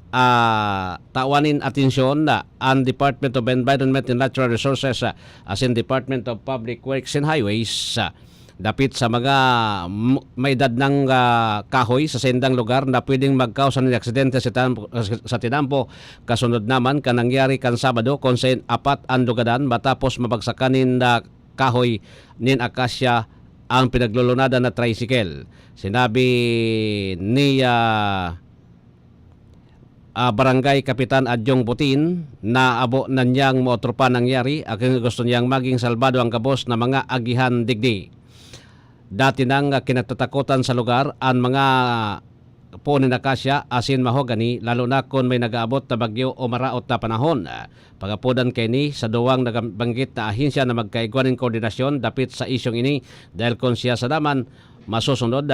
ah, tawan nin atensyon na an Department of Environment and Natural Resources, ah, asin Department of Public Works and Highways, ah, dapit sa mga m-, may edad ng, ah, kahoy sa saindang lugar na pwedeng magkausa nin aksidente sa tinampo, sa tinampo, kasunod naman kan nangyari kan Sabado, kung sain apat an lugadan matapos mabagsakan nin, ah, kahoy nin akasya ang pinaglulunadan na tricycle. Sinabi ni, ah, ah, Barangay Kapitan Adyong Butin na abo na niyang maotro pa nangyari, aking gusto niyang maging salbado ang gabos na mga agihan digdi. Dati nang kinatatakotan sa lugar an mga puon nin akasya asin mahogany, lalo na kun may nag-aabot na bagyo o maraot na panahon. Pagapodan kaini sa duwang nabanggit na ahensya na magkaigwa nin koordinasyon dapit sa isyong ini, dahil kun siya sa daman masusunod,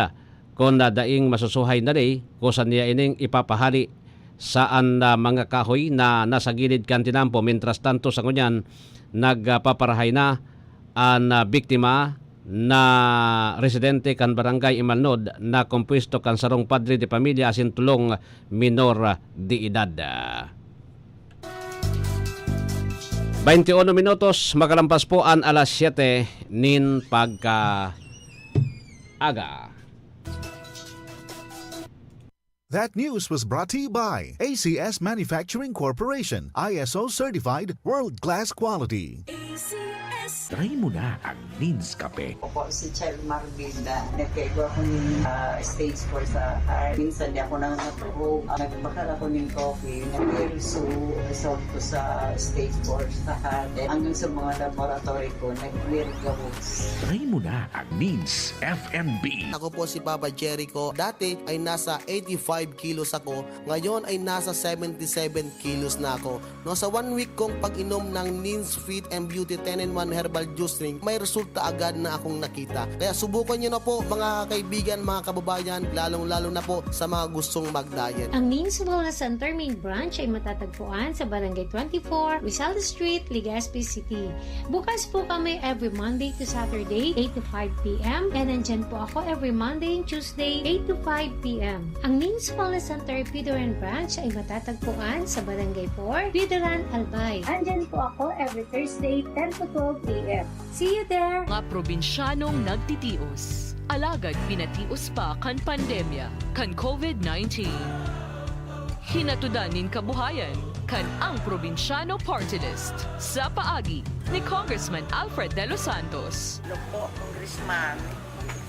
kun daing masusuhay na di, kusa niya ining ipapahali sa an, ah, mga kahoy na nasa gilid kan tinampo. Mientras tanto, sa ngunyan, nagpaparahay na an, ah, biktima na residente kan Barangay Imalnod na kompuesto kan sarong padre de pamilya asin tolong minor de edad. Bainti uno minutos, makalampas po an alas siyete nin pagkaaga. That news was brought to you by A C S Manufacturing Corporation, I S O certified, world-class quality. A C S. Try mo na ang Nins Kape. Ako si Chel Marbilda. Nagkaigo akong ah, stage four sa heart. Minsan di ako nang natulog. Ah, nagbakal ako ng coffee. Nag-pursue result ko sa stage four sa heart. Eh, hanggang sa mga laboratory ko, nag-clear gabos. Try mo na ang Nins F M B. Ako po si Papa Jericho. Dati ay nasa eighty-five kilos ako. Ngayon ay nasa seventy-seven kilos na ako. No, sa one week kong pag-inom ng Nins Fit and Beauty ten in one Herbal Juice Drink, may resulta agad na akong nakita. Kaya subukan nyo na po, mga kaibigan, mga kababayan, lalong-lalo na po sa mga gustong mag-diet. Ang Nins Wellness Center main branch ay matatagpuan sa Barangay twenty-four, Rizal Street, Legazpi City. Bukas po kami every Monday to Saturday, eight to five p m. And nandyan po ako every Monday and Tuesday, eight to five p m. Ang Nins Wellness Center Bidoran Branch ay matatagpuan sa Barangay four, Bidoran, Albay. Andyan po ako every Thursday, ten to twelve a m. See you there! Mga probinsyanong nagtitios, alagad pinatios pa kan pandemya, kan COVID nineteen. Hinatudan nin kabuhayan kan Ang Probinsyano Party List sa paagi ni Congressman Alfred De Los Santos. Hello po, Congressman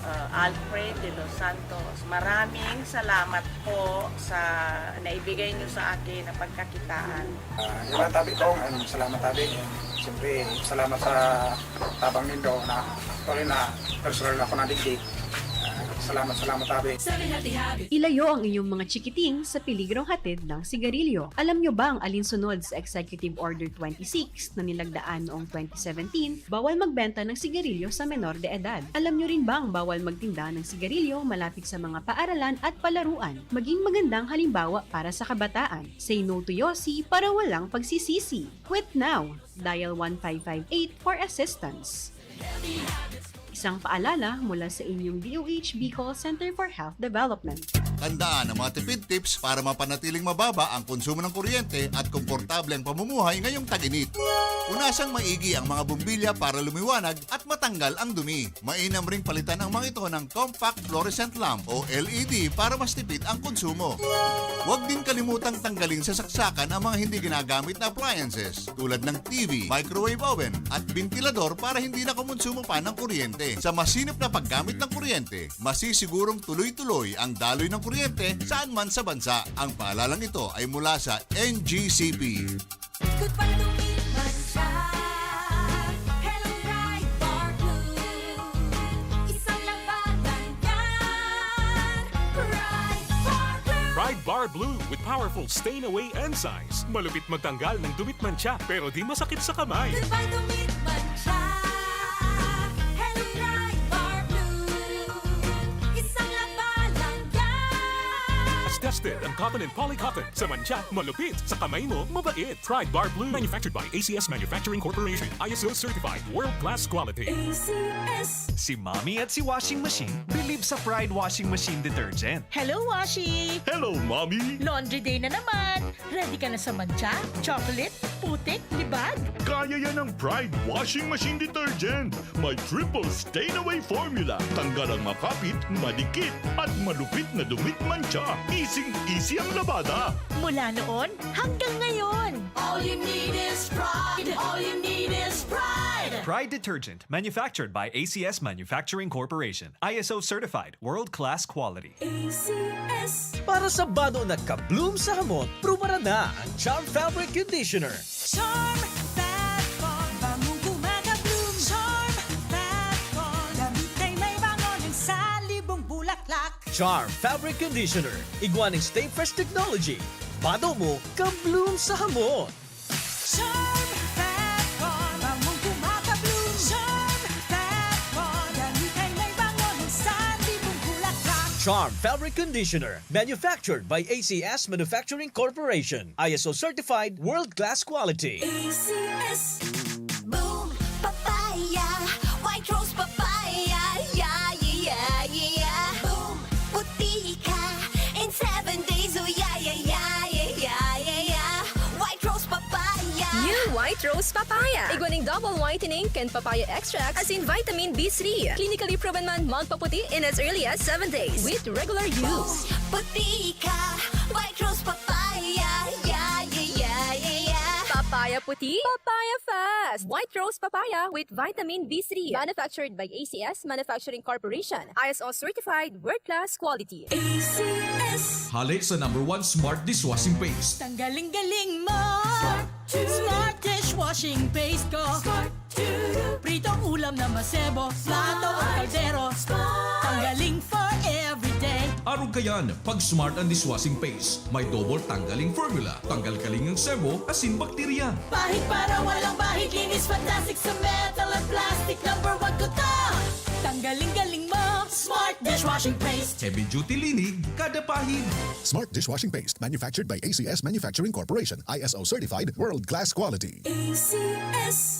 uh, Alfred De Los Santos. Maraming salamat po sa naibigay niyo sa akin na pagkakitaan. Ah, yun lang, tabi ko. Ano, salamat, tabi. Siyempre, salamat sa tabang nindo na actually na personal na ako nadigdig. Ah, salamat, salamat, tabi. Ilayo ang inyong mga chikiting sa peligrong hatid ng sigarilyo. Alam nyo bang alinsunod sa Executive Order twenty-six na nilagdaan noong twenty seventeen, bawal magbenta ng sigarilyo sa menor de edad? Alam nyo rin bang bawal magtinda ng sigarilyo malapit sa mga paaralan at palaruan? Maging magandang halimbawa para sa kabataan. Say no to Yossi para walang pagsisisi. Quit now! Dial one five five eight for assistance. Isang paalala mula sa inyong D O H Bicol Center for Health Development. Tandaan ang mga tipid tips para mapanatiling mababa ang konsumo ng kuryente at komportable ang pamumuhay ngayong tag-init. Punasan maigi ang mga bombilya para lumiwanag at matanggal ang dumi. Mainam ring palitan ang mga ito ng compact fluorescent lamp o L E D para mas tipid ang konsumo. Huwag din kalimutang tanggalin sa saksakan ang mga hindi ginagamit na appliances tulad ng T V, microwave oven at bentilador para hindi na kumonsumo pa ng kuryente. Sa masinop na paggamit ng kuryente, masisigurong tuloy-tuloy ang daloy ng kuryente saan man sa bansa. Ang paalalang ito ay mula sa N G C P. Goodbye to me, Mancha. Hello, Pride Bar Blue. Isang labanan yan. Pride Bar Blue. Pride Bar Blue with powerful stain away enzymes. Malupit magtanggal ng dumit mantsa, pero di masakit sa kamay. Goodbye to me, Mancha. Hello, Pride Bar Blue. Isang labanan yan. Tested ang cotton and polycotton. Sa mantsa, malupit. Sa kamay mo, mabait. Pride Bar Blue. Manufactured by A C S Manufacturing Corporation. I S O certified. World class quality. A C S. Si Mommy at si Washing Machine believe sa Pride Washing Machine Detergent. Hello, Washi! Hello, Mommy! Laundry day na naman! Ready ka na sa mantsa, chocolate, putik, libag? Kaya yan ng Pride Washing Machine Detergent. May triple stain away formula. Tanggal ang makapit, madikit, at malupit na dumit mantsa. Easing-easy ang labada. Mula noon hanggang ngayon. All you need is Pride. All you need is Pride. Pride Detergent, manufactured by A C S Manufacturing Corporation. I S O certified, world-class quality. A C S. Para sa bado na ka-bloom sa hamot, prubaran na ang Charm Fabric Conditioner. Charm Fab Bond, bangong gumagabloom. Charm Fab Bond, damit ay may bango ng salibong bulaklak. Charm Fabric Conditioner, igwa ning Stay Fresh Technology. Bado mo, ka-bloom sa hamot. Charm Fab Bond, bangong gumagabloom. Charm Fab Bond, damit ay may bango ng salibong bulaklak. Charm Fabric Conditioner, manufactured by A C S Manufacturing Corporation. I S O certified, world-class quality. A C S. Boom Papaya, White Rose Papaya, yeah, yeah, yeah, yeah. Boom, puti ka in seven days, oh yeah, yeah, yeah, yeah, yeah, yeah, yeah. White Rose Papaya. New White Rose Papaya. Igwa ning double whitening kan papaya extract, asin vitamin B three. Clinically proven man magpaputi in as early as seven days with regular use. Puti ka, White Rose Papaya, yeah, yeah, yeah, yeah, yeah. Papaya puti, papaya fast. White rose papaya with vitamin B three. Manufactured by A C S Manufacturing Corporation. I S O certified, world-class quality. A C S. Halik sa number one smart dishwashing paste. Tanggaling-galing mo. Smart dishwashing paste ko. Pritong ulam na masebo, plato o kaldero. Tanggaling for everyday. Arog kayan, pag smart ang dishwashing paste. May double tanggaling formula. Tanggal kaling ang sebo, asin bakterya. Pahid para walang bahid, linis fantastic sa metal at plastic. Number one ko to. Tanggaling-galing mo. Smart dishwashing paste. Heavy duty linig, kada pahid. Smart dishwashing paste, manufactured by A C S Manufacturing Corporation, I S O certified, world class quality. A C S.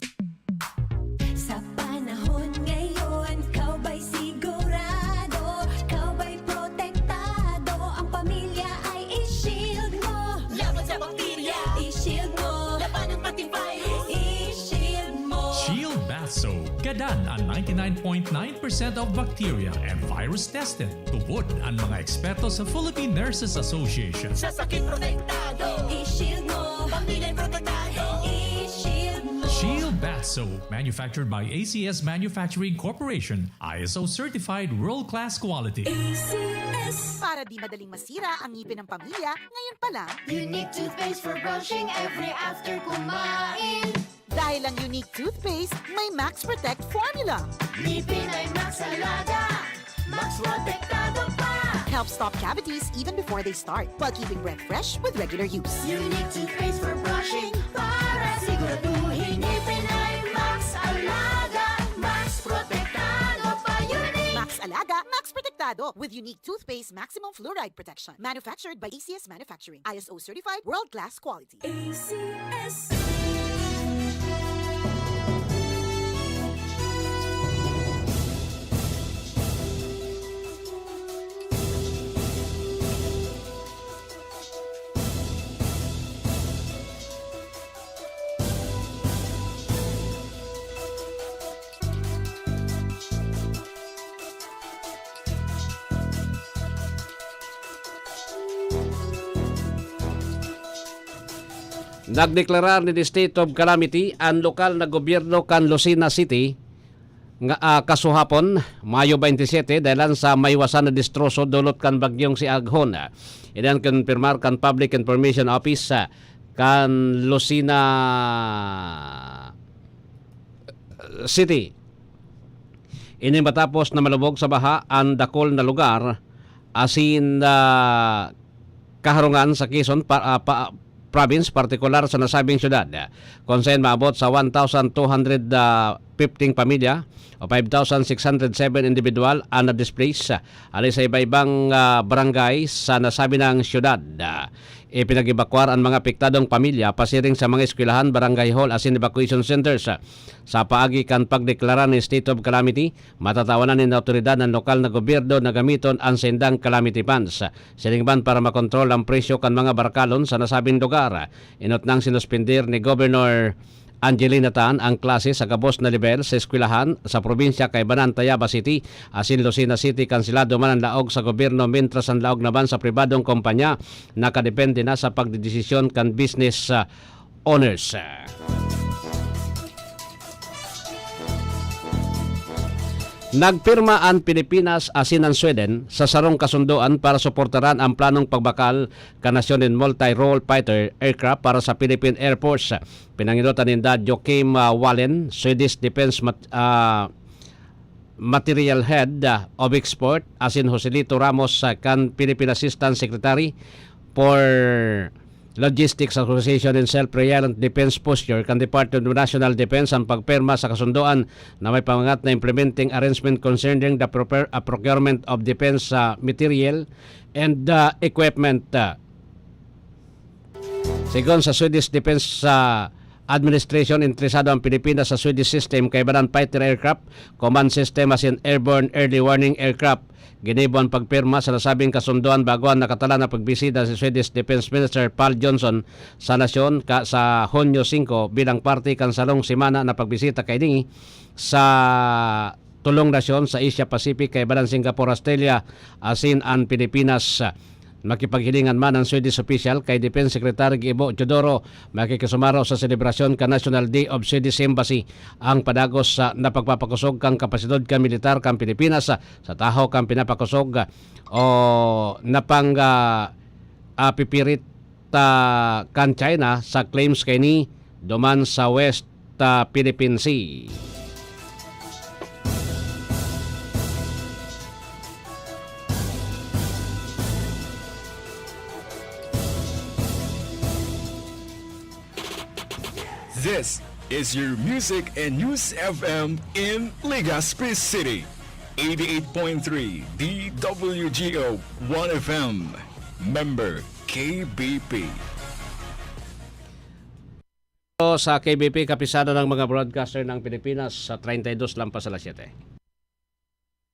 Sa panahon ngayon, ikaw ba'y sigurado? Ikaw ba'y protektado? Ang pamilya ay i-shield mo. Laban sa bakterya. I-shield mo. Laban ng pating virus. I-shield mo. Shield Bath Soap. Gadan ang ninety-nine point nine percent of bacteria and virus tested. Tubod ang mga eksperto sa Philippine Nurses Association. Sa sakit protektado. I-shield mo. Pamilya protektado. I-shield mo. Shield Bath Soap, manufactured by A C S Manufacturing Corporation, I S O certified world-class quality. A C S. Para di madaling masira ang ngipin ng pamilya, ngayon pa lang. Unique toothpaste for brushing every after kumain. Dahil ang Unique toothpaste may Max Protect formula. Ngipin ay Max Alaga, Max Protektado pa. Helps stop cavities even before they start, while keeping breath fresh with regular use. Unique toothpaste for brushing para siguraduhin ngipin ay Max Alaga, Max Protektado pa. Unique. Max Alaga, Max Protektado with Unique toothpaste maximum fluoride protection. Manufactured by A C S Manufacturing. I S O certified, world-class quality. A C S. Nagdeklarar nin state of calamity an lokal na gobyerno kan Lucena City nga, ah, kasuhapon, Mayo twenty-seven, dahelan sa maiwasan na destroso dulot kan bagyong si Aghon. Ini an kinumpirmar kan Public Information Office, ah, kan Lucena City. Ini matapos na malubog sa baha an dakul na lugar asin, ah, kaharungan sa Quezon pa, ah, pa, Province, partikular sa nasabing syudad, kung saen maabot sa one thousand two hundred fifteen pamilya o five thousand six hundred seven individual an na-displace, ah, hali sa iba-ibang, ah, barangay sa nasabi nang syudad. Ah, ipinag-ebakwar an mga apektadong pamilya pasiring sa mga eskwelahan, barangay hall asin evacuation centers. Sa paagi kan pagdeklara nin state of calamity, matatawanan nin awtoridad an lokal na gobyerno na gamiton an saindang calamity funds. Siring man para makontrol an presyo kan mga barkalon sa nasabing lugar. Enot nang sinuspender ni Governor Angelina Tan ang klase sa gabos na lebel sa eskwelahan sa probinsya kaiba na an Tayabas City asin Lucena City. Kanselado man an laog sa gobyerno, mentras an laog naman sa pribadong kompanya nakadepende na sa pagdedesisyon kan business, ah, owners. Nagpirma an Pilipinas asin an Sweden sa sarong kasundoan para suportaran an planong pagbakal kan nasyon nin multi-role fighter aircraft para sa Philippine Air Force. Pinangenotan ninda Joakim, ah, Wallen, Swedish Defense Mat-, ah, Material Head, ah, of Export, asin Joselito Ramos, ah, kan Philippine Assistant Secretary for Logistics Association and Self-Reliant Defense Posture kan Department of National Defense an pagpirma sa kasundoan na may pamangat na implementing arrangement concerning the proper, ah, procurement of defense, ah, material and, ah, equipment, ah. Segun sa Swedish Defense, ah, Administration, interesado ang Pilipinas sa Swedish system kaiba na an fighter aircraft, command system asin airborne early warning aircraft. Ginibo an pagpirma sa nasabing kasundoan bago an nakatalang na pagbisita si Swedish Defense Minister Pål Jonson sa nasyon ka, sa Hunyo singko, bilang parte kan sarong semana na pagbisita kaini sa tolong nasyon sa Asia Pacific, kaiba na an Singapore, Australia, asin an Pilipinas. Makipaghilingan man ang Swedish official kay Defense Secretary Gibo Teodoro, makikisumaro sa selebrasyon kan National Day of Swedish Embassy. Ang padagos sa napagpapakosog kan kapasidad kan militar kan Pilipinas sa, sa tahaw kan pinapakosog o napang, ah, ah, pipirit, ah, kan China sa claims kaini duman sa West, ah, Philippine Sea. This is your music and news F M in Legazpi City. Eighty-eight point three D W G O One F M. Member K B P. Sa K B P, kapisada ng mga broadcaster ng Pilipinas sa treinta y dos lampas alas siyete.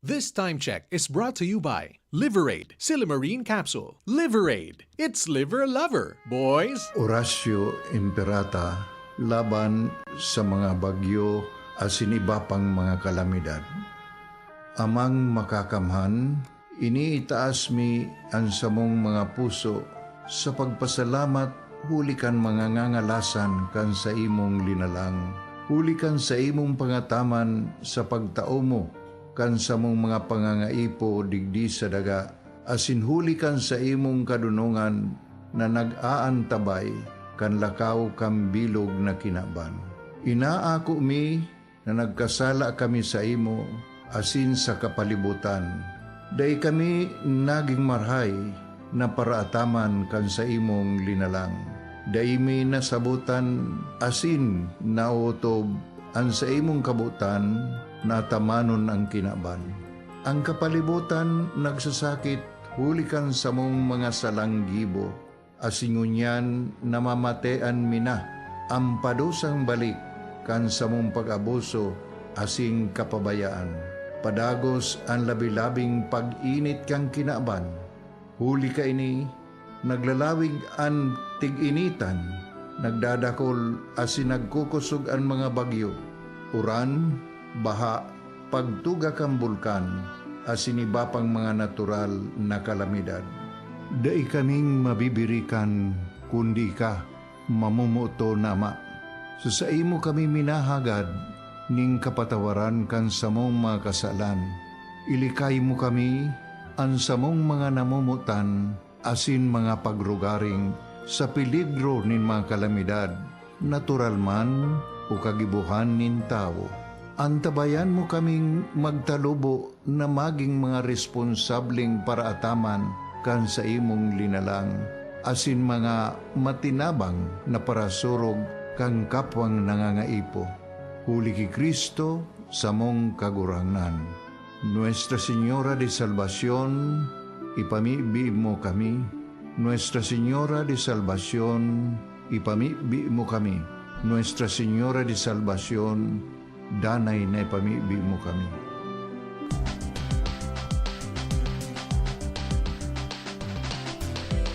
This time check is brought to you by Liverade, Silymarin Capsule. Liverade, it's liver lover, boys! Horacio Imperata laban sa mga bagyo asin iba pang mga kalamidad. Amang Makakamhan, iniitaas mi an samong mga puso sa pagpasalamat huli kan mga ngangalasan kan saimong linalang, huli kan saimong pangataman sa pagtao mo kan samong mga pangangaipo digdi sa daga, asin huli kan saimong kadonongan na nag-aantabay kan lakaw kan bilog na kinaban. Inaako mi na nagkasala kami saimo asin sa kapalibotan. Dai kami nagin marahay na paraataman kan saimong linalang. Dai mi nasabotan asin naotob an saimong kabotan na atamanon an kinaban. An kapalibotan nagsasakit huli kan samong mga salang gibo, asin ngunyan namamatean mi na an padusang balik kan samong pag-abuso asin kapabayaan. Padagos an labi-labing pag-init kan kinaban. Huli kaini, naglalawig an tig-initan, nagdadakol asin nagkukosog an mga bagyo, uran, baha, pagtuga kan bulkan, asin iba pang mga natural na kalamidad. Dai kaming mabibirikan, kundi ika, mamomoton na Ama. Sa saimo kami minahagad nin kapatawaran kan samong mga kasalan. Ilikay mo kami, an samong mga namomotan, asin mga pagrugaring sa peligro nin mga kalamidad, natural man o kagibohan nin tawo. Antabayan mo kaming magtalubo na magin mga responsableng paraataman kan saimong linalang, asin mga matinabang na parasurog kan kapwang nangangaipo. Huli ki Cristo, samong Kagurangnan. Nuestra Señora de Salvacion, ipamibi mo kami. Nuestra Señora de Salvacion, ipamibi mo kami. Nuestra Señora de Salvacion, danay na ipamibi mo kami.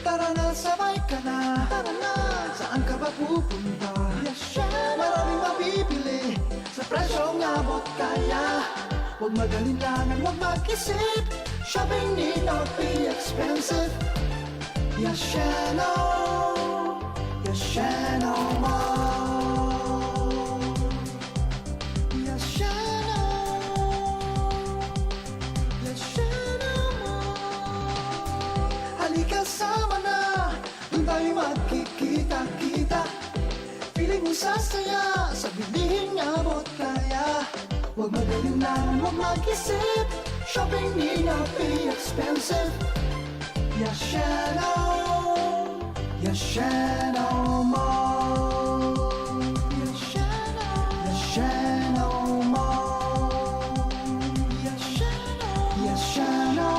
Tara na, sabay ka na. Tara na. Saan ka ba pupunta? Yes, syempre. Maraming mabibili sa presyong abot kaya. Huwag mag-alinlangan, huwag mag-isip. Shopping need not be expensive. Yashano, Yashano Mall. Yashano, Yashano Mall. Halika, sama na, doon tayo magkikita-kita. Feeling mo sasaya sa bilihin abot kaya. Huwag mag-alinlangan, huwag mag-isip. Shopping need not be expensive. Yashano, Yashano Mall. Yashano, Yashano Mall. Yashano, Yashano.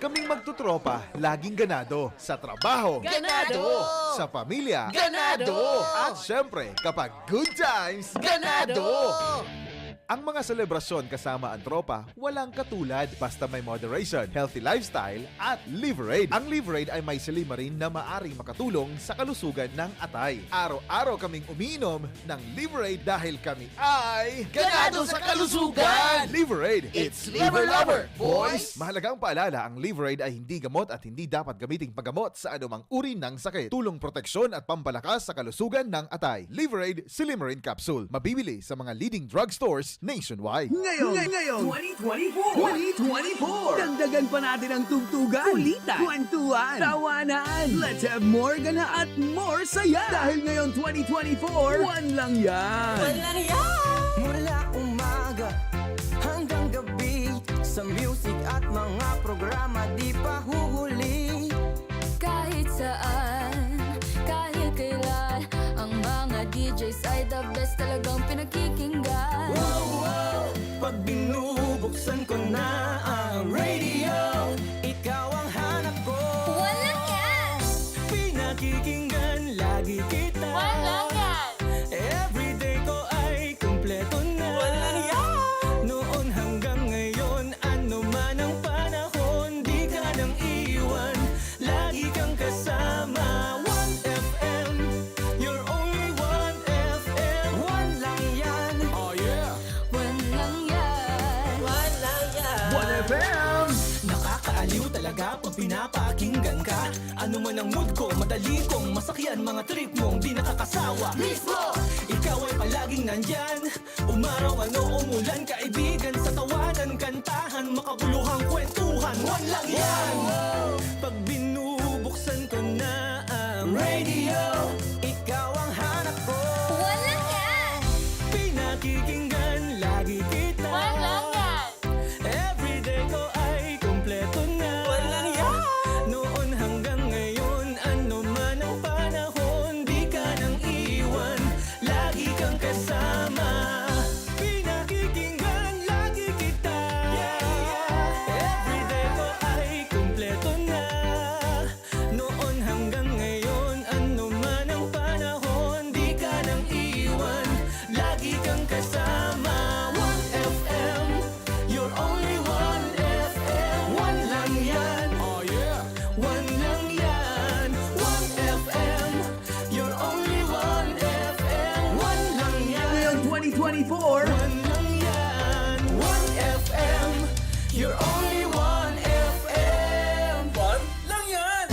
Kaming magtotropa, laging ganado. Sa trabaho. Ganado. Sa pamilya. Ganado. At syempre, kapag good times, Ganado. Ganado. Ang mga selebrasyon kasama ang tropa, walang katulad, basta may moderation, healthy lifestyle, at Liverade. Ang Liverade ay may silymarin na maaring makatulong sa kalusugan ng atay. Araw-araw kaming umiinom ng Liverade dahil kami ay ganado sa kalusugan! Liverade, it's liver lover, boys! Mahalagang paalala, ang Liverade ay hindi gamot at hindi dapat gamiting paggamot sa anumang uri ng sakit. Tulong proteksyon at pampalakas sa kalusugan ng atay. Liverade Silymarin Capsule. Mabibili sa mga leading drugstores nationwide. Ngayon, ngay-, ngayon, twenty twenty-four. Twenty twenty-four. Dagdagan pa natin ang tugtugan, kulitan, kwentuhan, tawanan. Let's have more gana at more saya. Dahil ngayon, twenty twenty-four, one lang yan. One lang yan! Mula umaga hanggang gabi, sa music at mga programa, di pa huhuli. Kahit saan, kahit kailan, ang mga D Js ay the best, talagang pinakikinggan. Wow, wow, pag binubuksan ko na ang radio, ikaw ang hanap ko. Walang yan! Pinakikinggan lagi kita. Walang yan! Everyday ko ay kumpleto na. Walang yan! Noon hanggang ngayon, ano man ang panahon, di ka nang iwan. Lagi kang kasama, One F M. You're only One F M. One lang yan. Oh, yeah. One lang yan. One lang yan. One F M. Nakakaaliw talaga pag pinapakinggan ka. Ano man ang mood ko, madali kong masakyan mga trip mong di nakakasawa. Mismo! Ikaw ay palaging nandyan. Umaraw man o umulan, kaibigan, sa tawanan, kantahan, makabuluhang kwentuhan. One lang yan! Pag binubuksan ko na ang radio, ikaw ang hanap ko. One lang yan! Pinakikinggan lagi kita. One lang yan! Everyday ko ay kumpleto na. One lang yan! Noon hanggang ngayon, ano man ang panahon, di ka nang iwan. Lagi kang kasama. Pinakikinggan lagi kita. Yeah, yeah. Everyday ko ay kumpleto na. Noon hanggang ngayon, ano man ang panahon, di ka nang iwan. Lagi kang kasama. One F M, you're only One F M. One lang yan. Oh, yeah. One lang yan. One F M, you're only One F M. One lang yan. Ngayon, twenty twenty-four. One lang yan. One F M, you're only One F M. One lang yan.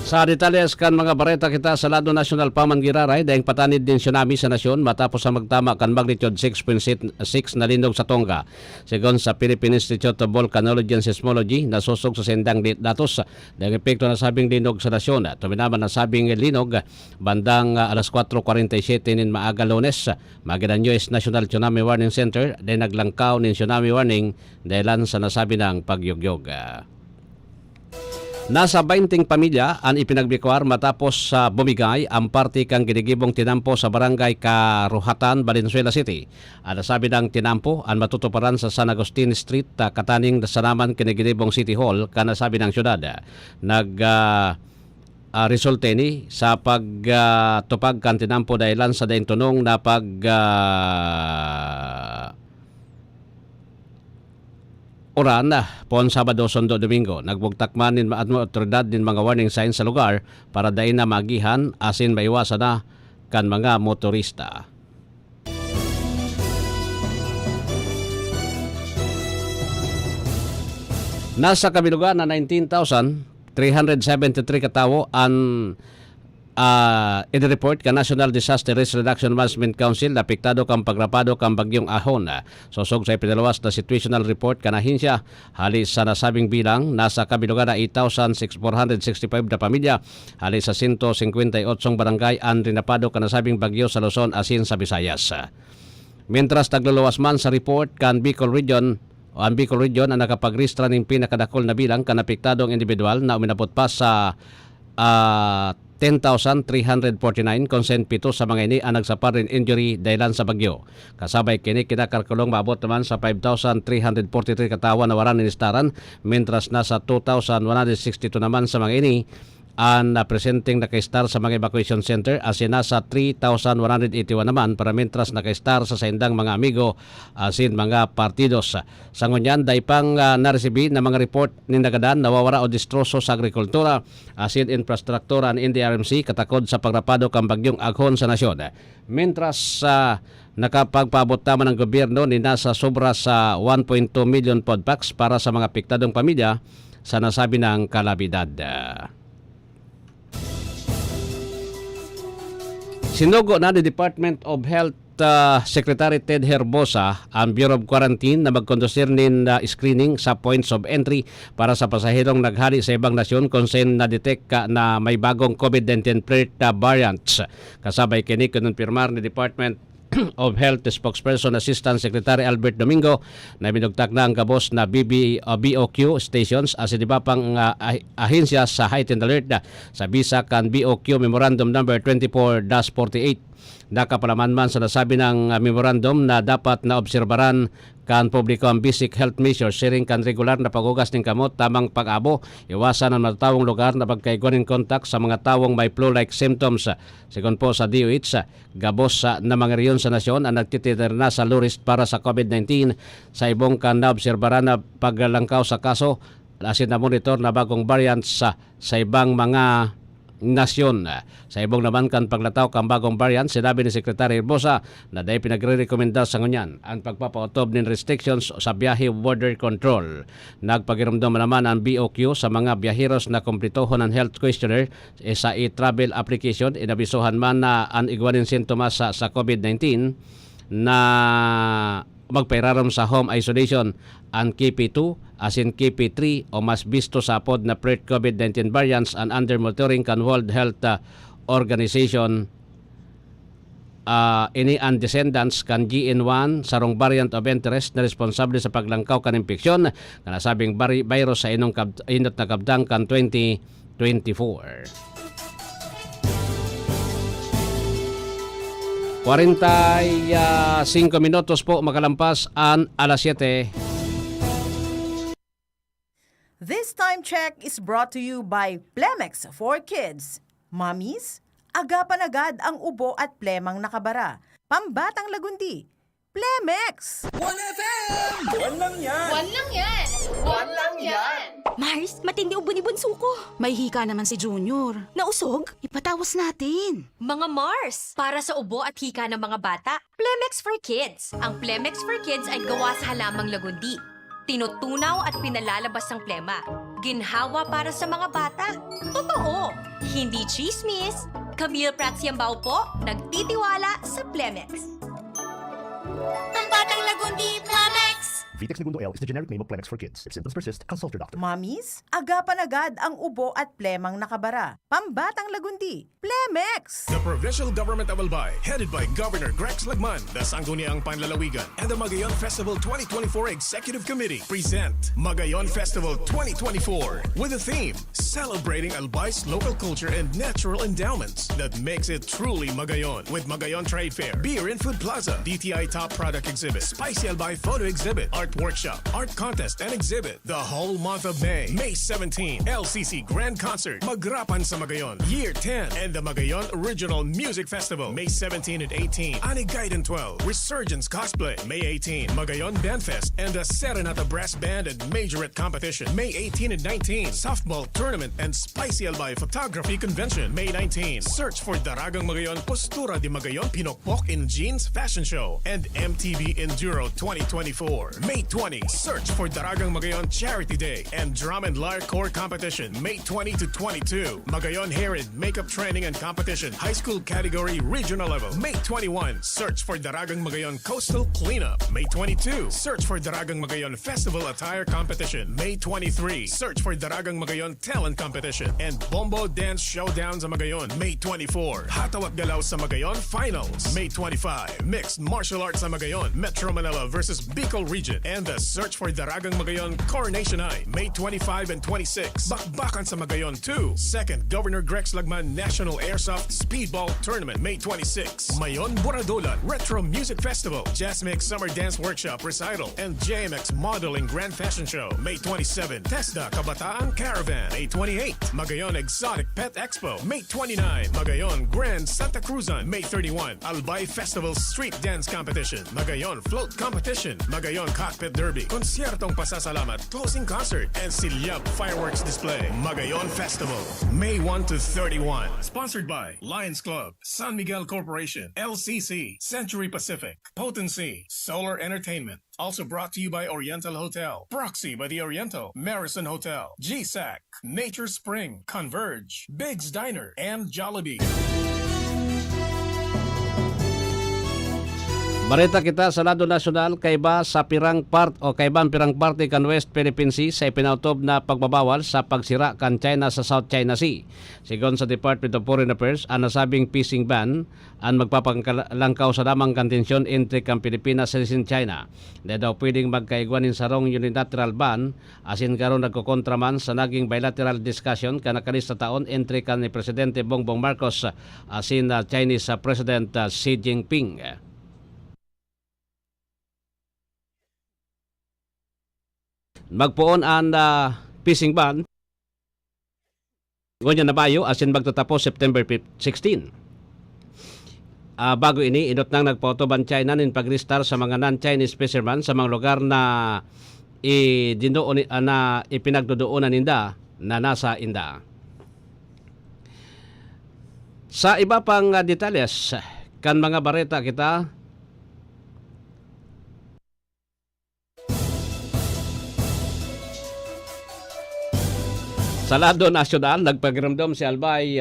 Sa detalles kan mga bareta kita sa lado nasyonal, pa man giraray, daing patanid nin tsunami sa nasyon matapos ang magtama kan magnitude six point six na linog sa Tonga. Segun sa Philippine Institute of Volcanology and Seismology, nasosog sa sindang di-, datos, daing epekto na sabing linog sa nasyon. Tuminaman na sabing linog bandang, ah, alas kwatro kwarenta y siyete nin maaga Lunes. Magidan U S National Tsunami Warning Center, daing naglangkaw nin tsunami warning dahilan sa nasabi nang pagyugyog. Nasa baynting pamilya an ipinagbikwar matapos sa bumigay ang parte kan ginigibong tinampo sa Barangay Karuhatan, Valenzuela City. An nasabing tinampo an matutuparan sa San Agustin Street, ah, kataning sa naman kan ginigibong City Hall kan nasabing syudad. Nag, ah, ah, resulta ini sa pag, ah, tupag kan tinampo dahilan sa daing tonong na pag, ah, uran, ah, poon Sabado, sundo Domingo. Nagbugtak man nin ma-, autoridad nin mga warning signs sa lugar para dai na maagihan asin maiwasan na kan mga motorista. Nasa kabilugan na nineteen thousand three hundred seventy-three katawo an ah, in-report kan National Disaster Risk Reduction Management Council na apektado kan pagrapado kan Bagyong Ahon. Sosog sa ipinaluwas na situational report kan ahensya, hali sa nasabing bilang, nasa kabilugan na eight thousand four hundred sixty-five na pamilya, hali sa sento singkwenta y otsong barangay an rinapado kan nasabing bagyo sa Luzon asin sa Visayas. Mientras, nagluluwas man sa report kan Bicol Region, o ang Bicol Region ang nakapagristra nin pinakadakul na bilang kan apektadong indibidwal na uminabot pa sa, ah, ten thousand three hundred forty-nine, kun saen pito sa mga ini ang nagsapar nin injury dahilan sa bagyo. Kasabay kini, kinakalkulong maabot naman sa five thousand three hundred forty-three katawo na waran ninistaran, mientras nasa two thousand one hundred sixty-two naman sa mga ini an, ah, presenteng nakaistar sa mga evacuation center, asin nasa three thousand one hundred eighty-one naman para mientras nakaistar sa saindang mga amigo asin mga partidos. Sa ngunyan, dai pang, ah, naresibi na mga report nin nagadan nawawara o destroso sa agrikultura asin infrastruktura an N D R M C katakod sa pagrapado kan Bagyong Ahon sa nasyon. Mientras, ah, nakapagpaabot naman ang gobyerno nin nasa sobra sa one point two million food packs para sa mga apektadong pamilya sa nasabing kalamidad. Sinugo na ni Department of Health, ah, Secretary Ted Herbosa ang Bureau of Quarantine na magkondusir nin, ah, screening sa points of entry para sa pasaherong naghali sa ibang nasyon kun saen na-detect ka na may bagong COVID nineteen Delta variants. Kasabay kini, kinumpirmar ni Department of Health Spokesperson Assistant Secretary Albert Domingo na minugtak na ang gabos na B B, o B O Q stations asin iba pang, ah, ah-, ahensya sa heightened alert na sa bisa kan B O Q Memorandum Number twenty-four dash forty-eight. Nakapalaman man sa nasabing, ah, memorandum na dapat na obserbaran kan publiko ang basic health measures, siring kan regular na paghugas nin kamot, tamang pag-abo, iwasan an matatawong lugar na pagkaigwa nin kontak sa mga tawong may flu-like symptoms. Segun po sa D O H, gabos sa, na mga rehiyon sa nasyon ang nagtititirna sa low risk para sa COVID nineteen, sa ibong kan naobserbaran na paglangkaw sa kaso asin na-monitor na bagong variant sa, sa ibang mga nasyon. Sa ibong naman kan paglataw kan bagong variant, sinabi ni Secretary Herbosa na dai pinagrerekomenda sa ngunyan ang pagpapaotob nin restrictions sa biyahe, border control. Nagpagiromdom naman ang B O Q sa mga biyaheros na kumplitohon ang health questionnaire, eh, sa e-travel application. Inabisohan man na an igwa nin sintomas sa, sa COVID nineteen na magpairarom sa home isolation, an K P two asin K P three o mas bisto sa apod na pre-COVID nineteen variants, an under monitoring kan World Health, ah, Organization. Ah, ini an descendants kan G N one, sarong variant of interest na responsable sa paglangkaw kan impeksyon kan nasabing bari-, virus sa inong kab-, inot na kabtang kan twenty twenty-four. Kwarenta y singko minutos po makalampas an alas siyete. This time check is brought to you by Plemex for Kids. Mommies, agapan agad ang ubo at plemang nakabara. Pambatang lagundi, Plemex! One F M! One lang yan! One lang yan! One lang yan! Mars, matindi ubo ni bunso ko. May hika naman si Junior. Nausog? Ipatawas natin. Mga Mars, para sa ubo at hika ng mga bata, Plemex for Kids. Ang Plemex for Kids ay gawa sa halamang lagundi. Tinutunaw at pinalalabas ang plema. Ginhawa para sa mga bata. Totoo! Hindi chismis! Camille Prats Yambao po, nagtitiwala sa Plemex. Ang Batang Lagundi, Plemex! Vitex Negundo L is the generic name of Plemex for kids. If symptoms persist, consult your doctor. Mommies, agapan agad ang ubo at plemang nakabara. Pambatang Lagundi, Plemex! The Provincial Government of Albay, headed by Governor Grex Lagman, the Sangguniang Panlalawigan, and the Magayon Festival twenty twenty-four Executive Committee present Magayon Festival twenty twenty-four with the theme Celebrating Albay's local culture and natural endowments that makes it truly Magayon, with Magayon Trade Fair, Beer and Food Plaza, D T I Top Product Exhibit, Spicy Albay Photo Exhibit, Art Workshop, Art Contest and Exhibit. The whole month of May, May seventeen, L C C Grand Concert, Magrapan sa Magayon, Year ten, and the Magayon Regional Music Festival, May seventeen and eighteen, Anigaydan twelve, Resurgence Cosplay, May eighteen, Magayon Band Fest, and the Serenata Brass Band and Majorette Competition, May eighteen and nineteen, Softball Tournament and Spicy Albay Photography Convention, May nineteen, Search for Daragang Magayon, Postura de Magayon, Pinokpok in Jeans Fashion Show, and M T V Enduro twenty twenty-four, May twenty, Search for Daragang Magayon Charity Day and Drum and Lyre Corps Competition, May twenty to twenty-two, Magayon Hair and Makeup Training and Competition, High School Category Regional Level, May twenty-one, Search for Daragang Magayon Coastal Cleanup, May twenty-two, Search for Daragang Magayon Festival Attire Competition, May twenty-three, Search for Daragang Magayon Talent Competition, and Bombo Dance Showdown sa Magayon, May twenty-four, Hatawat Galaw sa Magayon Finals, May twenty-five, Mixed Martial Arts sa Magayon, Metro Manila versus Bicol Region, and the Search for Daragang Magayon Coronation High, May twenty-five and twenty-six, Bakbakan sa Magayon two, Second Governor Grex Lagman National Airsoft Speedball Tournament, May twenty-six, Mayon Buradolan Retro Music Festival, Jazz Mix Summer Dance Workshop Recital, and J M X Modeling Grand Fashion Show, May twenty-seven, TESDA Kabataan Caravan, May twenty-eight, Magayon Exotic Pet Expo, May twenty-nine, Magayon Grand Santa Cruzan, May thirty-one, Albay Festival Street Dance Competition, Magayon Float Competition, Magayon Cockpit Derby, Konsyertong Pasasalamat, Closing Concert, and Silyap Fireworks Display, Magayon Festival, May one to thirty-one. Sponsored by Lions Club, San Miguel Corporation, L C C, Century Pacific, Potency, Solar Entertainment. Also brought to you by Oriental Hotel, Proxy by the Oriental, Marison Hotel, G SAC, Nature Spring, Converge, Big's Diner, and Jollibee. Bareta kita sa lado nasyonal, kaiba sa pirang part o kaiba ang pirang parte kan West Philippine Sea sa ipinautob na pagbabawal sa pagsira kan China sa South China Sea. Sigon sa Department of Foreign Affairs, an nasabing fishing ban an magpapakalangkaw sa lamang kan tensyon entre kan Pilipinas asin China. Dai daw pwedeng magkaigwa nin sarong unilateral ban, asin garo nagkokontra man sa naging bilateral discussion kan nakalista taon entre kan ni Presidente Bongbong Marcos asin, ah, Chinese, ah, President, ah, Xi Jinping. Magpoon an, ah, fishing ban ngunyan na bayo asin magtatapos September fif-, sixteen. Ah, bago ini, inot nang nagpautob an China nin pagrestar sa mga non-Chinese fishermen sa mga lugar na idinoon ni-, ah, na ipinagdodoonan ninda na nasa inda. Sa iba pang, ah, detalles kan mga bareta kita, sa lado nasyonal, nagpakiramdam si Albay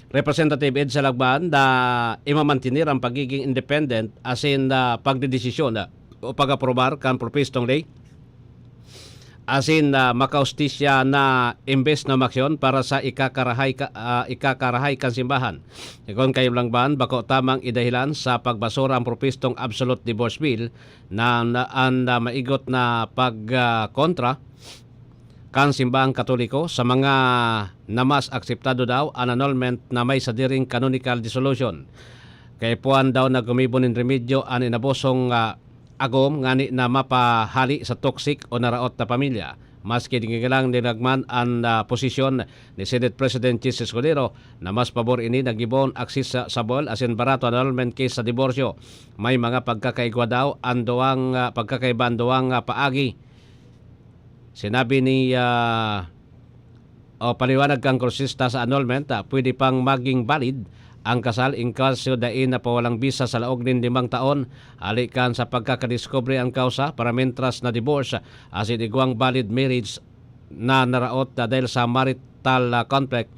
Representative Ed Salagman na imamantener ang pagiging independent asin, ah, pagdedesisyon, ah, o pag-aprobar kan propistong ley asin, ah, makahustisya na imbes na umaksyon para sa ikakarahay ka-, ah, ikakarahay kan simbahan. Sigon kay Salagman, bako tamang idahilan sa pagbasura ang propistong Absolute Divorce Bill na, na an, ah, maigot na pag, ah, kontra kan simbahang Katoliko sa mga na mas akseptado daw an annulment na may sadiring canonical dissolution. Kaipuhan daw na gumibo nin remedyo an inabusong, ah, agom ngani na mapahali sa toxic o naraot na pamilya. Maski dingigilang ni Salagman an, ah, posisyon ni Senate President Chiz Escudero na mas pabor ini na gibon accessible asin barato an annulment case sa diborsyo, may mga pagkakaigwa daw an duwang, ah, pagkakaiba an duwang, ah, paagi. Sinabi ni, ah, o paliwanag kan krusista sa annulment, ah, pwede pang maging valid ang kasal in kaso dai napawalang bisa sa laog nin limang taon hali kan sa pagkakadiskubre an kausa, para mentras na divorce asin igwang valid marriage na naraot na dahil sa marital, ah, conflict,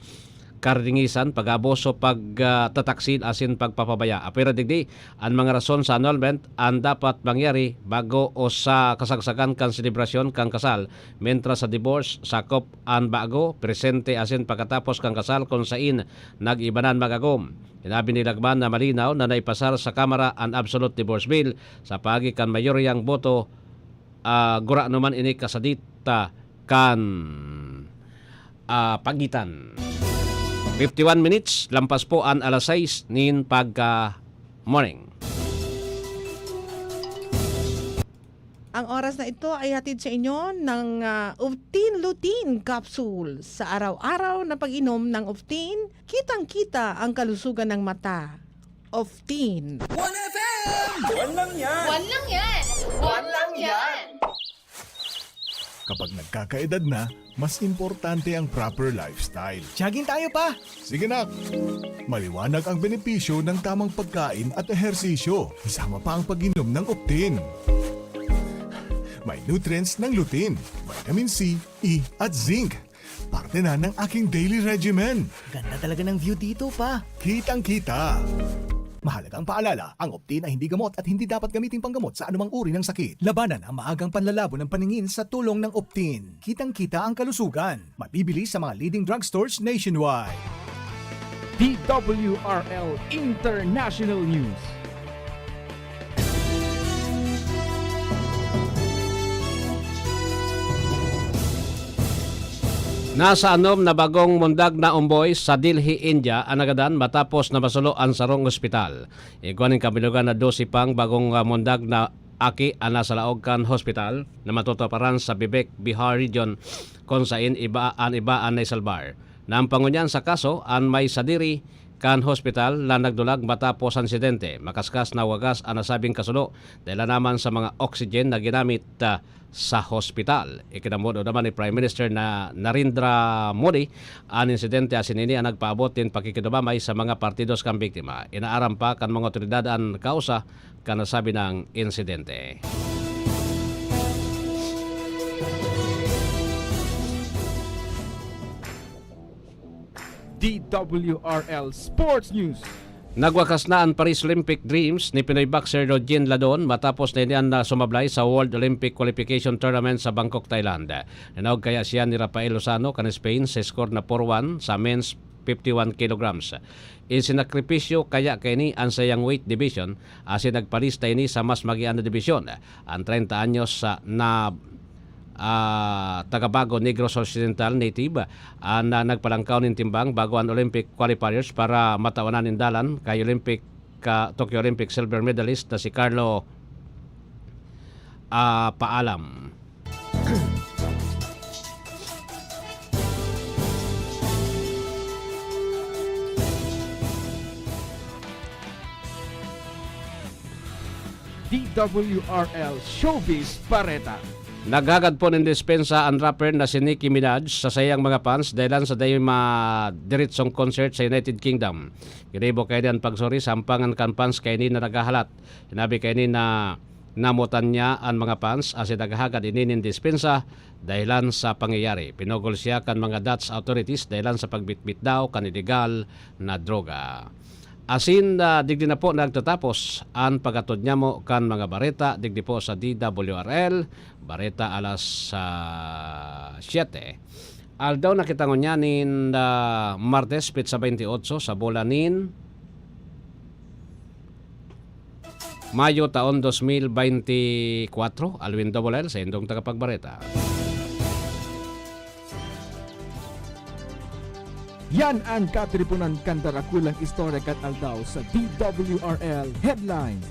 karingisan, pag-abuso, pag, ah, tataksil asin pagpapabaya. Apwera digdi, an mga rason sa annulment an dapat mangyari bago o sa kasagsagan kan selebrasyon kan kasal, mentras sa divorce, sakop an bago, presente asin pagkatapos kan kasal kun sain nag-ibanan mag-agom. Sinabi ni Lagman na malinaw na naipasar sa Kamara an Absolute Divorce Bill sa paagi kan mayoryang boto, ah, gurano man ini kasadit, ah, kan, ah, pagitan. Fifty-one minutes, lampas po an alas sais nin pagka morning. Ang oras na ito ay hatid sa inyo ng, ah, Uftin Lutein Capsule. Sa araw-araw na pag-inom ng Uftin, kitang-kita ang kalusugan ng mata. Uftin. One F M! One lang yan! One lang yan! One lang yan! Kapag nagkakaedad na, mas importante ang proper lifestyle. Jogging tayo, pa! Sige, nak! Maliwanag ang benepisyo ng tamang pagkain at ehersisyo, kasama pa ang pag-inom ng Optin. May nutrients ng lutein, vitamin C, E, at zinc. Parte na ng aking daily regimen. Ganda talaga ng view dito, pa. Kitang-kita. Mahalagang paalala, ang Optin ay hindi gamot at hindi dapat gamitin panggamot sa anumang uri ng sakit. Labanan ang maagang panlalabo ng paningin sa tulong ng Optin. Kitang-kita ang kalusugan. Mabibili sa mga leading drugstores nationwide. D W R L International News. Nasa anom na bagong mundag na omboy sa Delhi, India, an nagadan matapos na masulo an sarong ospital. Igwa nin kabilugan na dose pang bagong, ah, mundag na aki an nasa laog kan hospital na matutuparan sa Vivek Vihar region, kun sain iba, an iba an naisalbar. Naampangon niyan sa kaso an may sadiri kan hospital na nagdulag matapos an insidente. Makaskas na wagas an nasabing kasulo, dahil naman sa mga oxygen na ginamit, ah, sa hospital. Ikinamod naman ni Prime Minister na Narendra Modi an insidente asin ini an nagpaabot nin pakikidumamay sa mga partidos kan biktima. Inaaram pa kan mga otoridad an kausa kan nasabi nang insidente. D W R L Sports News. Nagwakas na an Paris Olympic dreams ni Pinoy boxer Rodjin Ladon matapos na ini an, ah, sumablay sa World Olympic Qualification Tournament sa Bangkok, Thailand. Nanaog kaya siya ni Rafael Lozano kan Spain sa score na four one sa men's fifty-one kilograms. Isinakripisyo kaya kaini an saiyang weight division asin nagpalista ini sa mas magian na dibisyon. An treinta anyos, ah, na, ah, taga Bago Negros Occidental native, ah, na nagpalangkaw nin timbang bago an Olympic qualifiers para matawanan nin dalan kay Olympic, ah, Tokyo Olympic silver medalist na si Carlo, ah, Paalam. D W R L Showbiz Bareta. Naghagad po nin dispensa an rapper na si Nicki Minaj sa saiyang mga fans dahilan sa dai madiretsong concert sa United Kingdom. Ginibo kaini an pagsori sa ampangan kan fans kaini na naghahalat. Sinabi kaini na namotan niya an mga fans asin naghagad ini nin dispensa dahilan sa pangyayari. Pinugol siya kan mga Dutch authorities dahilan sa pagbitbit daw kan iligal na droga. Asin, ah, digdi na po nagtatapos an paghatod nyamo kan mga bareta digdi po sa D W R L, Bareta alas, ah, siyete. Aldaw na kita ngunyan nin, ah, Martes, petsa twenty-eight sa bulan nin Mayo taon dos mil beintikwatro, Alwin Dobolel, sa indong tagapagbareta. Yan ang katiriponan kan darakulang istorya kan aldaw sa D W R L Headlines.